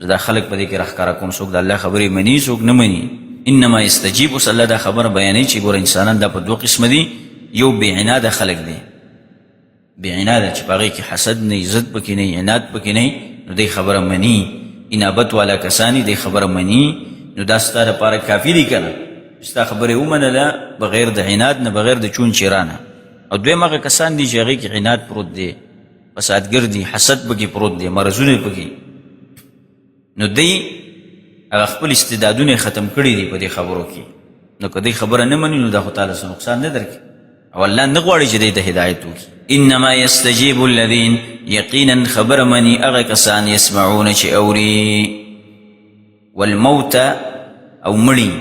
زه دا خلک په دې کې راښکاره کوم، څوک د الله خبرې مني، څوک نه مني. انما یستجیب، اوس الله دا خبره بیانوي چې ګوره انسانان دا په دوه قسمه دي، یو بې عناده خلک دي، بې عناده چې په هغې کې حسد نه وي، ضد پکې نه وي، عناد پکې نه وي، نو دی خبره مني. انابت والا کسان دي، دی خبره مني، نو دا ستا دپاره کافي دي که نه، ستا خبره یې ومنله بغیر د عناد نه، بغیر د چون چیرا نه. او دویم هغه کسان دي چې هغې کې عناد پروت دی، فسادګر دي، حسد پکې پروت دی، مرضونه پکې، نو دی هغه خپل استعدادونه ختم کړي دي په دې خبرو کې. نو که دی خبره نه مني نو دا خو تاله څه نقصان نه درکوي، او الله نه غواړي چې دی ته هدایت وکړي. انما یستجیب الذین، یقینا خبره مني هغه کسان یسمعون چې اوري، والموت او مړي،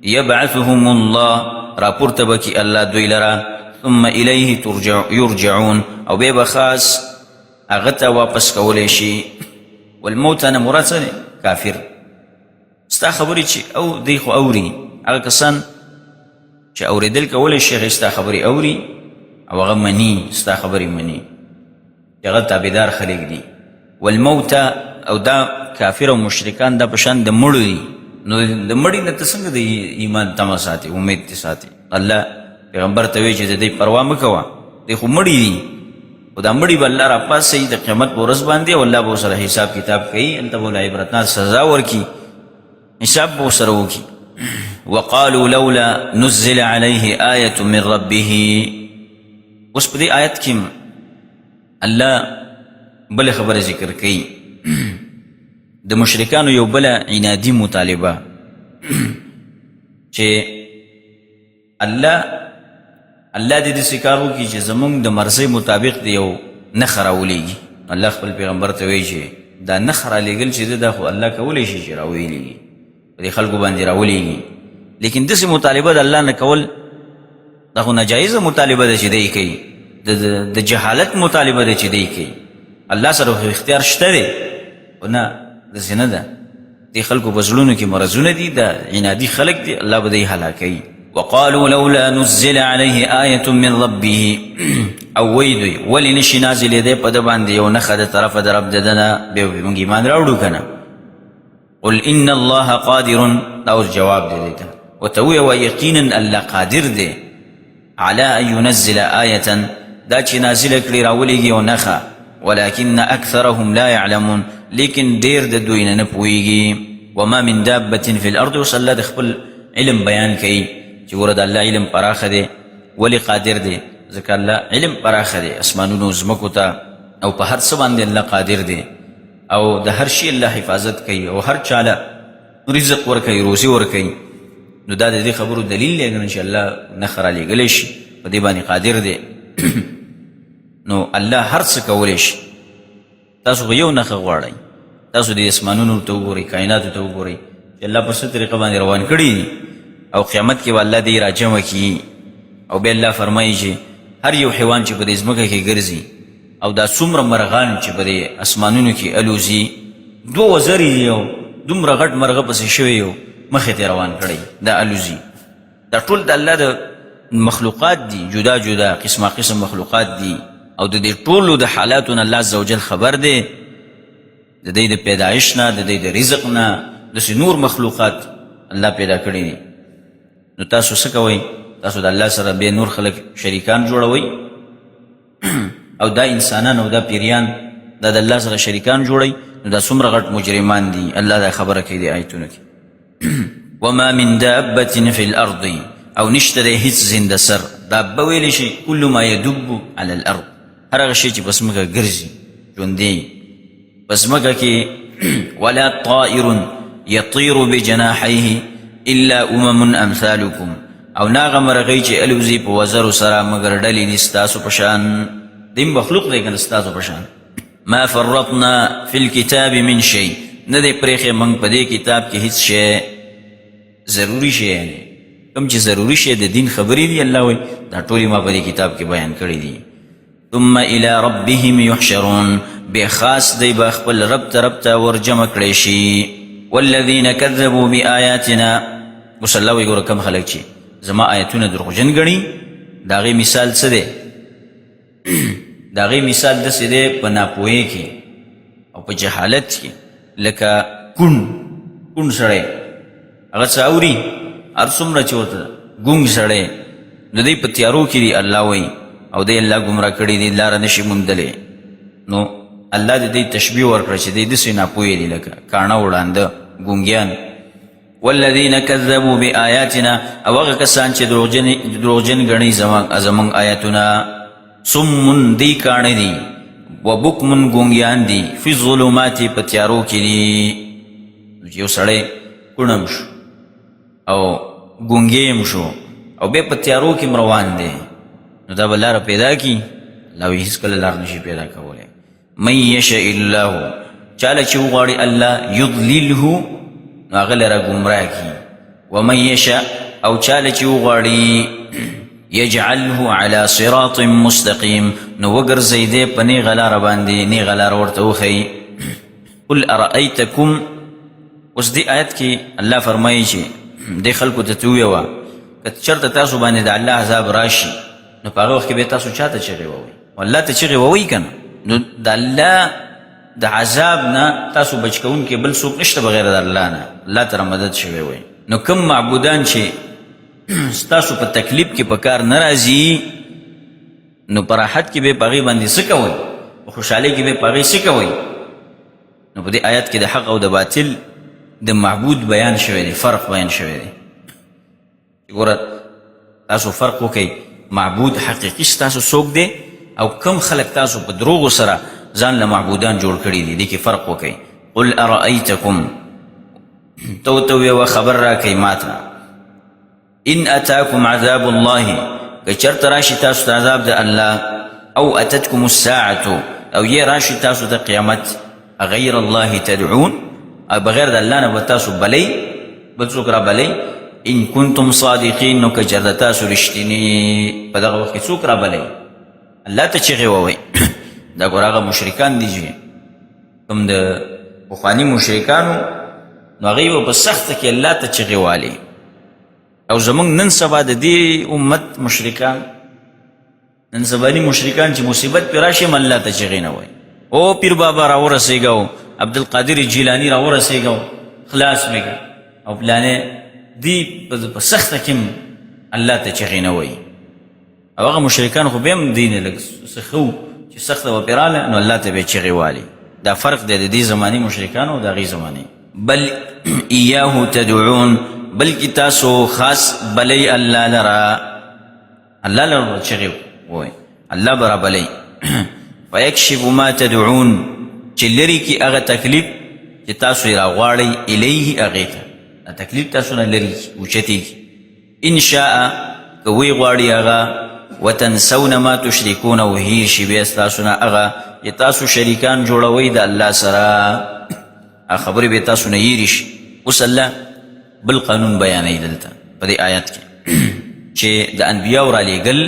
یبعثهم الله راپورته به کړي الله دوی لره، ثم الیه یرجعون، او بیا به خاص هغه ته واپس کولی شي. والموت نه مراد څه دی؟ کافر. ستا خبرې چې او دی خو اوري، هغه کسان چې اورېدل کولی شي هغې ستا خبرې اوري او هغه مني، ستا خبرې مني، چې هغه تابعدار خلک دي. والموت او دا کافر او مشرکان دا په شان د مړو دي، نو د مړي نه ته څنګه د ایمان تمه ساتې، امید ته ساتې؟ الله پیغمبر ته وایي چې د دې پروا مه کوه، دی خو مړي دي، خو دا مړي به الله راپاڅوي د قیامت په ورځ باندې، او الله به ورسره حساب کتاب کوي، هلته به له عبرتناک سزا ورکړي، حساب به ورسره وکړي. وقالوا لولا نزل عليه آية من ربه. اوس په دې آیت کې الله بله خبره ذکر کوي، د مشرکانو یو بله عنادي مطالبه چې الله الله دې داسې کار وکړي چې زمونږ د مرضۍ مطابق دې یو نښه راولېږي. الله خپل پیغمبر ته وایي چې دا نښه رالیږل چې ده، دا خو الله کولی شي چې راویلېږي، په دې خلکو باندې راولېږي، لیکن داسې مطالبه د الله نه کول دا خو ناجایزه مطالبه ده چې دی کوي، د جهالت مطالبه ده چې دی کوي. الله سره خو اختیار شته دی، خو نه داسې نه ده. دې خلکو په زړونو کې مرضونه دي، دا عنادي خلک دي، الله به دی هلاکوي. وقالوا لولا نزل عليه آية من ربه، او وایي دوی ولې نشي نازلېدی په ده باندې یو نښه د طرفه د رب د ده نه، بیا به موږ ایمان راوړو که نه. قل ان الله قادر، دا اوس جواب دی دی ته، ورته ووایه یقینا الله قادر دی على ان ينزل آیة، دا چې نازله کړي راولېږي یو نښه، ولكن اکثرهم لا يعلمون، لیکن ډېر د دوی نه نه پوهېږي. وما من دابة في الارض، اوس الله د خپل علم بیان کوي چې ګوره د الله علم پراخه دی. ولې قادر دی؟ ځکه الله علم پراخه دی، اسمانونو ځمکو ته او په هر څه باندې الله قادر دی، او د هر شي الله حفاظت کوي، او هر چاله رزق ورکوي، روزي ورکوي. نو دا د دې خبرو دلیل دی چې الله نښه رالیږلی شي، په دې باندې قادر دی. نو الله هر څه کولی شي. تاسو خو یو نښه غواړئ، تاسو د اسمانونو ته وګورئ، کائناتو ته وګورئ چې الله په څه طریقه باندې روان کړي دي، او قیامت کې به الله دی راجمع کړي. او بیا الله فرمایي چې هر یو حیوان چې په دې ځمکه کې ګرځي، او دا څومره مرغان چې په دې اسمانونو کې الوزي، دوه وزرې دي او دومره غټ مرغه پسې شوی یو مخې ته روان کړی، دا الوزي. دا ټول د الله د مخلوقات دي، جدا جدا قسمه قسم مخلوقات دي، او د دې ټولو د حالاتو نه الله عز وجل خبر دی، د دې د پیدایش نه، د دې د رزق نه، داسې نور مخلوقات الله پیدا کړي دي. نو تاسو څه کوئ؟ تاسو د الله سره بیا نور خلک شریکان جوړوئ، او دا انسانان او دا پیریان دا د الله سره شریکان جوړوي، نو دا څومره غټ مجرمان دي. الله دا خبره کوي د آیتونو کې. وما من دابة في الأرض، او نشته دی هیڅ زنده سر. دابه ویلی شي کل ما یدب علی الارض، هر هغه شی چې په ځمکه ګرځي ژوندی په ځمکه کې. ولا طائر يطير بجناحيه الا امم امثالكم، او نه هغه مرغۍ چې الوزي په وزرو سره، مګر ډلې دي ستاسو په شان. دی مخلوق دی که نه ستاسو په شان. ما فرطنا فی الكتاب من شی، نه دی پرېښی موږ په دې کتاب کې هیڅ شی ضروري شی، یعنې کوم چې ضروري شی د دین خبرې دي، الله وایي دا ټولې ما په دې کتاب کې بیان کړي دي. ثم الى ربهم يحشرون، بیا خاص دی به خپل رب طرف ته ورجمع کړی شي. والذین کذبوا بآیاتنا، اوس الله وایي ګوره کوم خلک چې زما آیتونه دروغجن ګڼي، د هغې مثال څه دی؟ د هغې مثال داسې دی په ناپوهۍ کې او په جهالت کې، لکه کوڼ کوڼ سړی هغه څه اوري، هر څومره چې ورته ګونګ سړی، نو دی په تیارو کې دی، الله وایي، او دی الله ګمراه کړی دی، لاره نشي موندلی. نو الله د دې تشبیه ورکړه چې دی داسې ناپوهی دی لکه کاڼه وړانده ګونګیان. والذین کذبوا بآیاتنا، او هغه کسان چې دروغجن ګڼي زمونږ آیاتونه، صم دی کاڼه دي، وبکم ګونګیان دي، فی الظلمات په تیارو کې دي. چې یو سړی کوڼم شو او ګونګی هم شو او بیا په تیارو کې هم روان دی، نو دا به لاره پیدا کړي؟ الله وایي هېڅکله لاره نشي پیدا کولی. من یشاء الله، چاله چې وغواړي الله، یضلله، نو هغه لره ګمراه کړي. ومن یشاء، او چاله چې وغواړي، یجعله علی صراط مستقیم، نو وګرځوي دی په نېغه لاره باندې، نېغه لاره ورته وښیي. قل ارأیتکم، اوس دې آیت کې الله فرمایي چې دې خلکو ته ته ووایه که چېرته تاسو باندې د الله عذاب راشي، نو په هغه وخت کې بیا تاسو چا ته چغې ووئ؟ الله ته چغې ووئ که نه؟ نو د الله د عذاب نه تاسو بچ کوونکی بل څوک نشته بغیر د الله نه، الله ته مدد شوی وي. نو کوم معبودان چې ستاسو په تکلیف کې په کار نه راځي، نو په راحت کې به په هغې باندې څه کوئ، په خوشحالۍ کې به په هغې څه کوئ؟ نو په دې آیت کې د حق او د باطل د معبود بیان شوی دی، فرق بیان شوی دی. ګوره تاسو فرق وکئ، معبود حقیقي ستاسو څوک دی او کم خلک تاسو په دروغو سره ځان له معبودان جوړ کړي دي، دې کې فرق وکئ. قل ارأیتکم، ته ورته ویوه خبر راکئ ماته، ان اتاکم عذاب الله، که چېرته راشي تاسو ته عذاب د الله، او اتتکم الساعة، او یې راشي تاسو ته قیامت، غیر الله تدعون، او بغیر د الله نه به تاسو بلئ، بل څوک را بلئ؟ ان کنتم صادقین، نو که چېرته تاسو رښتیني، په دغه وخت کې څوک را بلئ؟ الله ته چیغې ووئ. دا ګوره هغه مشرکان دي چې کوم د پخواني مشرکانو، نو هغوی به په سخته کې الله ته چیغې والي. او زمونږ نن سبا د دې امت مشرکان، نن سباني مشرکان چې مصیبت پرې راشي هم الله ته چغې نه وایي، او پیر بابا راورسېږه، عبدالقادر جیلاني راورسېږه، خلاص مې کړه، او پلانې دی په سخته کې هم الله ته چغې نه وایي. او هغه مشرکان خو بیا هم دین لږ څه ښه وو چې سخته به پرې راله نو الله ته به یې چغې والي. دا فرق دی د دې زمانې مشرکانو او د هغې زمانې. بل ایاه تدعون، بلکې تاسو خاص بلئ الله لره، الله لره چغې ووایئ، الله به رابلئ. فیکشف ما تدعون، چې لرې کړي هغه تکلیف چې تاسو یې راغواړئ، الیه هغې ته، دا تکلیف تاسو نه لرې کړي، اوچتې کړي. ان شاء، که ویې غواړي هغه، وتنسون ما تشرکون، او هېر شي بیا ستاسو نه هغه چې تاسو شریکان جوړوئ د الله سره، هغه خبرې به تاسو نه هېرې شي. اوس الله بل قانون بیانوي دلته په دې آیت کې چې د انبیاو رالیږل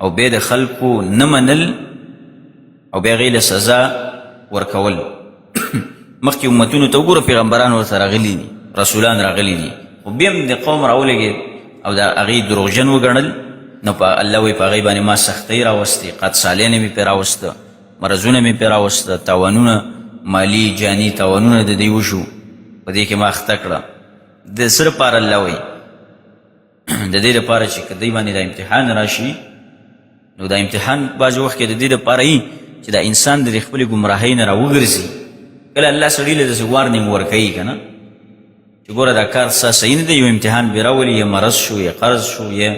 او بیا د خلکو نه منل او بیا هغې له سزا ورکول. مخکې امتونو ته وګوره، پیغمبران ورته راغلي دي، رسولان راغلي دي، خو بیا هم د قوم راولېږي او د هغې دروغجن وګڼل. نو په الله وایي په هغې باندې ما سختۍ راوستې، قتسالۍ مې پرې راوسته، مرضونه مې پرې راوسته، تاوانونه مالي جاني تاوانونه د دوی وشو، په دې کې ما اخته کړه. د څه لپاره الله وایي؟ د دې لپاره چې که دوی باندې دا امتحان راشي، نو دا امتحان بعضې وخت کې د دې لپاره وي چې دا انسان د خپلې ګمراهۍ نه راوګرځي. کله الله سړي له داسې وارنینګ ورکوي که نه چې ګوره دا کار ستا صحیح نه دی، یو امتحان بې راولي، یا مرض شو، یا قرض شو، یا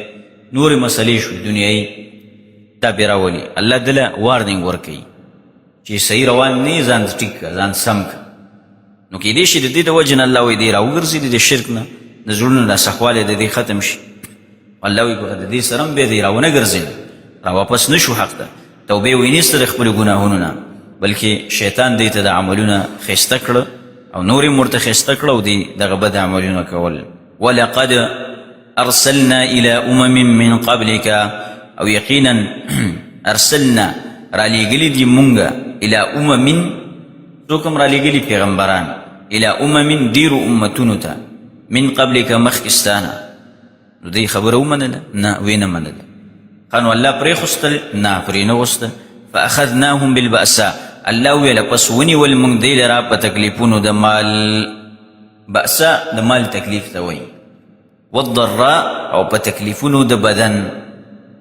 نورې مسلې شو دنیایي، دا بې راولي. الله دله وارنینګ ورکوي چې صحیح روان نه، ځان ټیک کړه، ځان سم کړه. نو کېدای شي د دې د وجې نه الله وایي دی راوګرځي د دې شرک نه، د زړونو دا سخوالی د دې ختم شي. الله وایي ګوره د دې سره هم بیا دی راونه ګرځېد، را واپس نه شو حق ته، توبې وینیسته د خپلو ګناهونو نه، بلکې شیطان دی ته د عملونه ښایسته کړه او نور یې ورته ښایسته کړه او دی دغه بد عملونه کول. ولقد ارسلنا الى امم من قبلک، او یقینا ارسلنا را لیږلي دي مونږ، الى امم څوک هم را لیږلي پیغمبران، الى امم ډېرو امتونو ته، من قبلک مخکې ستا نه. نو دوی خبره ومنله؟ نه، ویې نه منله. ښه نو الله پرېښوستل؟ نه، پرې نه غوستل. فاخذناهم بالبأساء، الله وویله پس ونیول موږ دی لره په تکلیفونو د مال. بأسا د مال تکلیف ته وایي، والضراء او په تکلیفونو د بدن،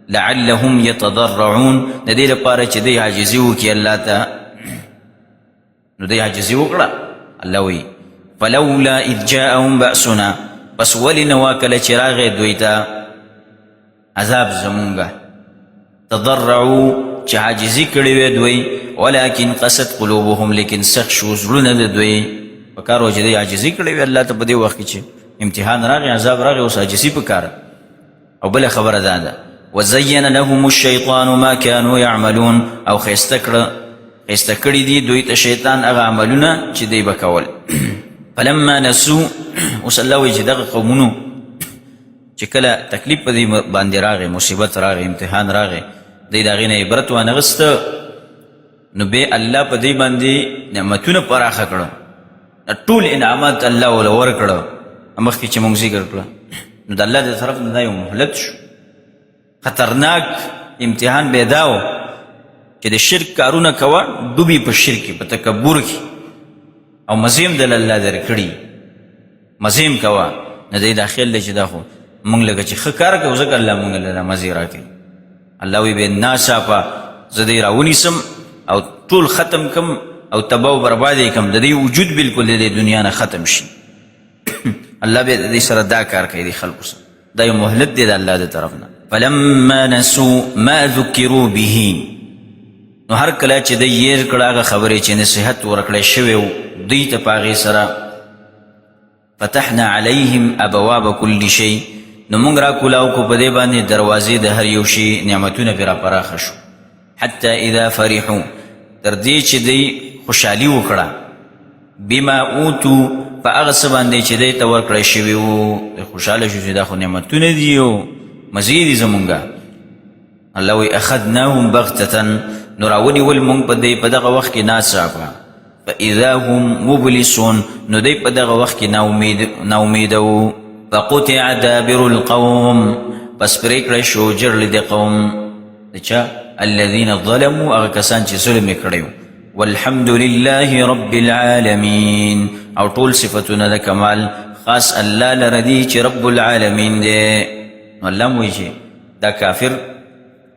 لعلهم یتضرعون، د دې لپاره چې دوی عاجزي وکړي الله ته. نو دوی عاجزي وکړه. الله وایي فلولا اذ جاءهم بأسنا، پس ولې نه وه کله چې راغی دوی ته عذاب زمونږه، تضرعو چې عاجزي کړې وې دوی، ولكن قست قلوبهم، لیکن سخت شو زړونه د دوی. پکار و چې دوی عاجزي کړې وې الله ته په دې وخت کې چې امتحان راغی، عذاب راغی، اوس عاجزي پکار. او بله خبره دا ده وزین لهم الشیطان ما كانوا يعملون، او ښایسته کړه ښایسته کړي دي دوی ته شیطان هغه عملونه چې دوی به کول. فلما نسو، اوس الله وایي چې دغه قومونو چې کله تکلیف په دوی باندې راغی، مصیبت راغی، امتحان راغی، دوی د هغې نه عبرت وانه غسته، نو بیا الله په دوی باندې نعمتونه پراخه کړه، ټول انعامات الله وله ورکړه مخکې چې موږ ذکر کړه. نو د الله د طرف نه دا یو مهلت شو، خطرناک امتحان به دا و چې د شرک کارونه کوه، ډوبي په شرک کې، په تکبر کې، او مزې هم دله الله درکړي، مزې هم کوه. نو دی دا خیال دی چې دا خو موږ لکه چې ښه کار کوو ځکه الله موږ له مزې راکوي. الله وایي بیا ناڅاپه زه دی راونیسم او ټول ختم کم او تباه او برباد یې کم، د دې وجود بالکل د دې دنیا نه ختم شي. الله بیا د دې سره دا کار کوي د خلکو سره، دا یو مهلت دی د الله د طرف نه. فلما نسو ما ذکروا به، نو هر کله چې دی یې کړه هغه خبرې چې نصیحت ورکړی شوی و دوی ته په هغې سره، فتحنا علیهم ابواب کل شی، نو موږ را کولاو کو په دې باندې دروازې د هر یو شي، نعمتونه پرې راپراخه شو. حتی اذا فرحو، تر دې چې دی خوشحالي وکړه، بما اوتو، په هغه څه باندې چې دی ته ورکړی شوي وو، دی خوشحاله شو چې دا خو نعمتونه دي او مزې دي زمونږه. الله وی اخذناهم بغتة، نو راونیول مونږ په دې په دغه وخت کې ناڅاپه، فاذا هم مبلسون، نو دی په دغه وخت کې ناامید وو. فقطع دابر القوم، پس پرې کړی شو جرړې د قوم د چا؟ الذین ظلموا، هغه کسان چې ظلم یې کړی وو. والحمد لله رب العالمین، او ټول صفتونه د کمال خاص الله لره دي چې رب العالمین دی. نو الله مو وایي چې دا کافر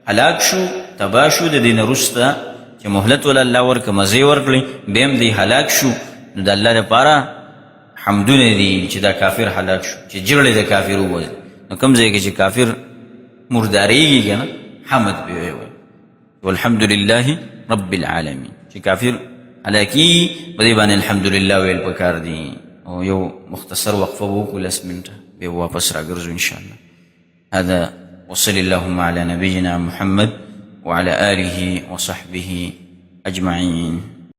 هلاک شو، تباه شو، د دې نه وروسته چې مهلت وله الله ورکړه، مزې ورکړې، بیا هم دی هلاک شو. نو د الله لپاره حمدونه دي چې دا کافر هلاک شو، چې جرړې د کافر ووځي. نو کوم ځای کې چې کافر مردارېږي که نه، حمد پرې وایي، والحمد لله رب العالمین. چې کافر هلاکېږي په دې باندې الحمدلله ویل پکار دي. او یو مختصر وقفه به وکړو 10 منټه، بیا واپس راګرځو انشاءالله. هذا وصل اللهم على نبينا محمد وعلى آله وصحبه أجمعين.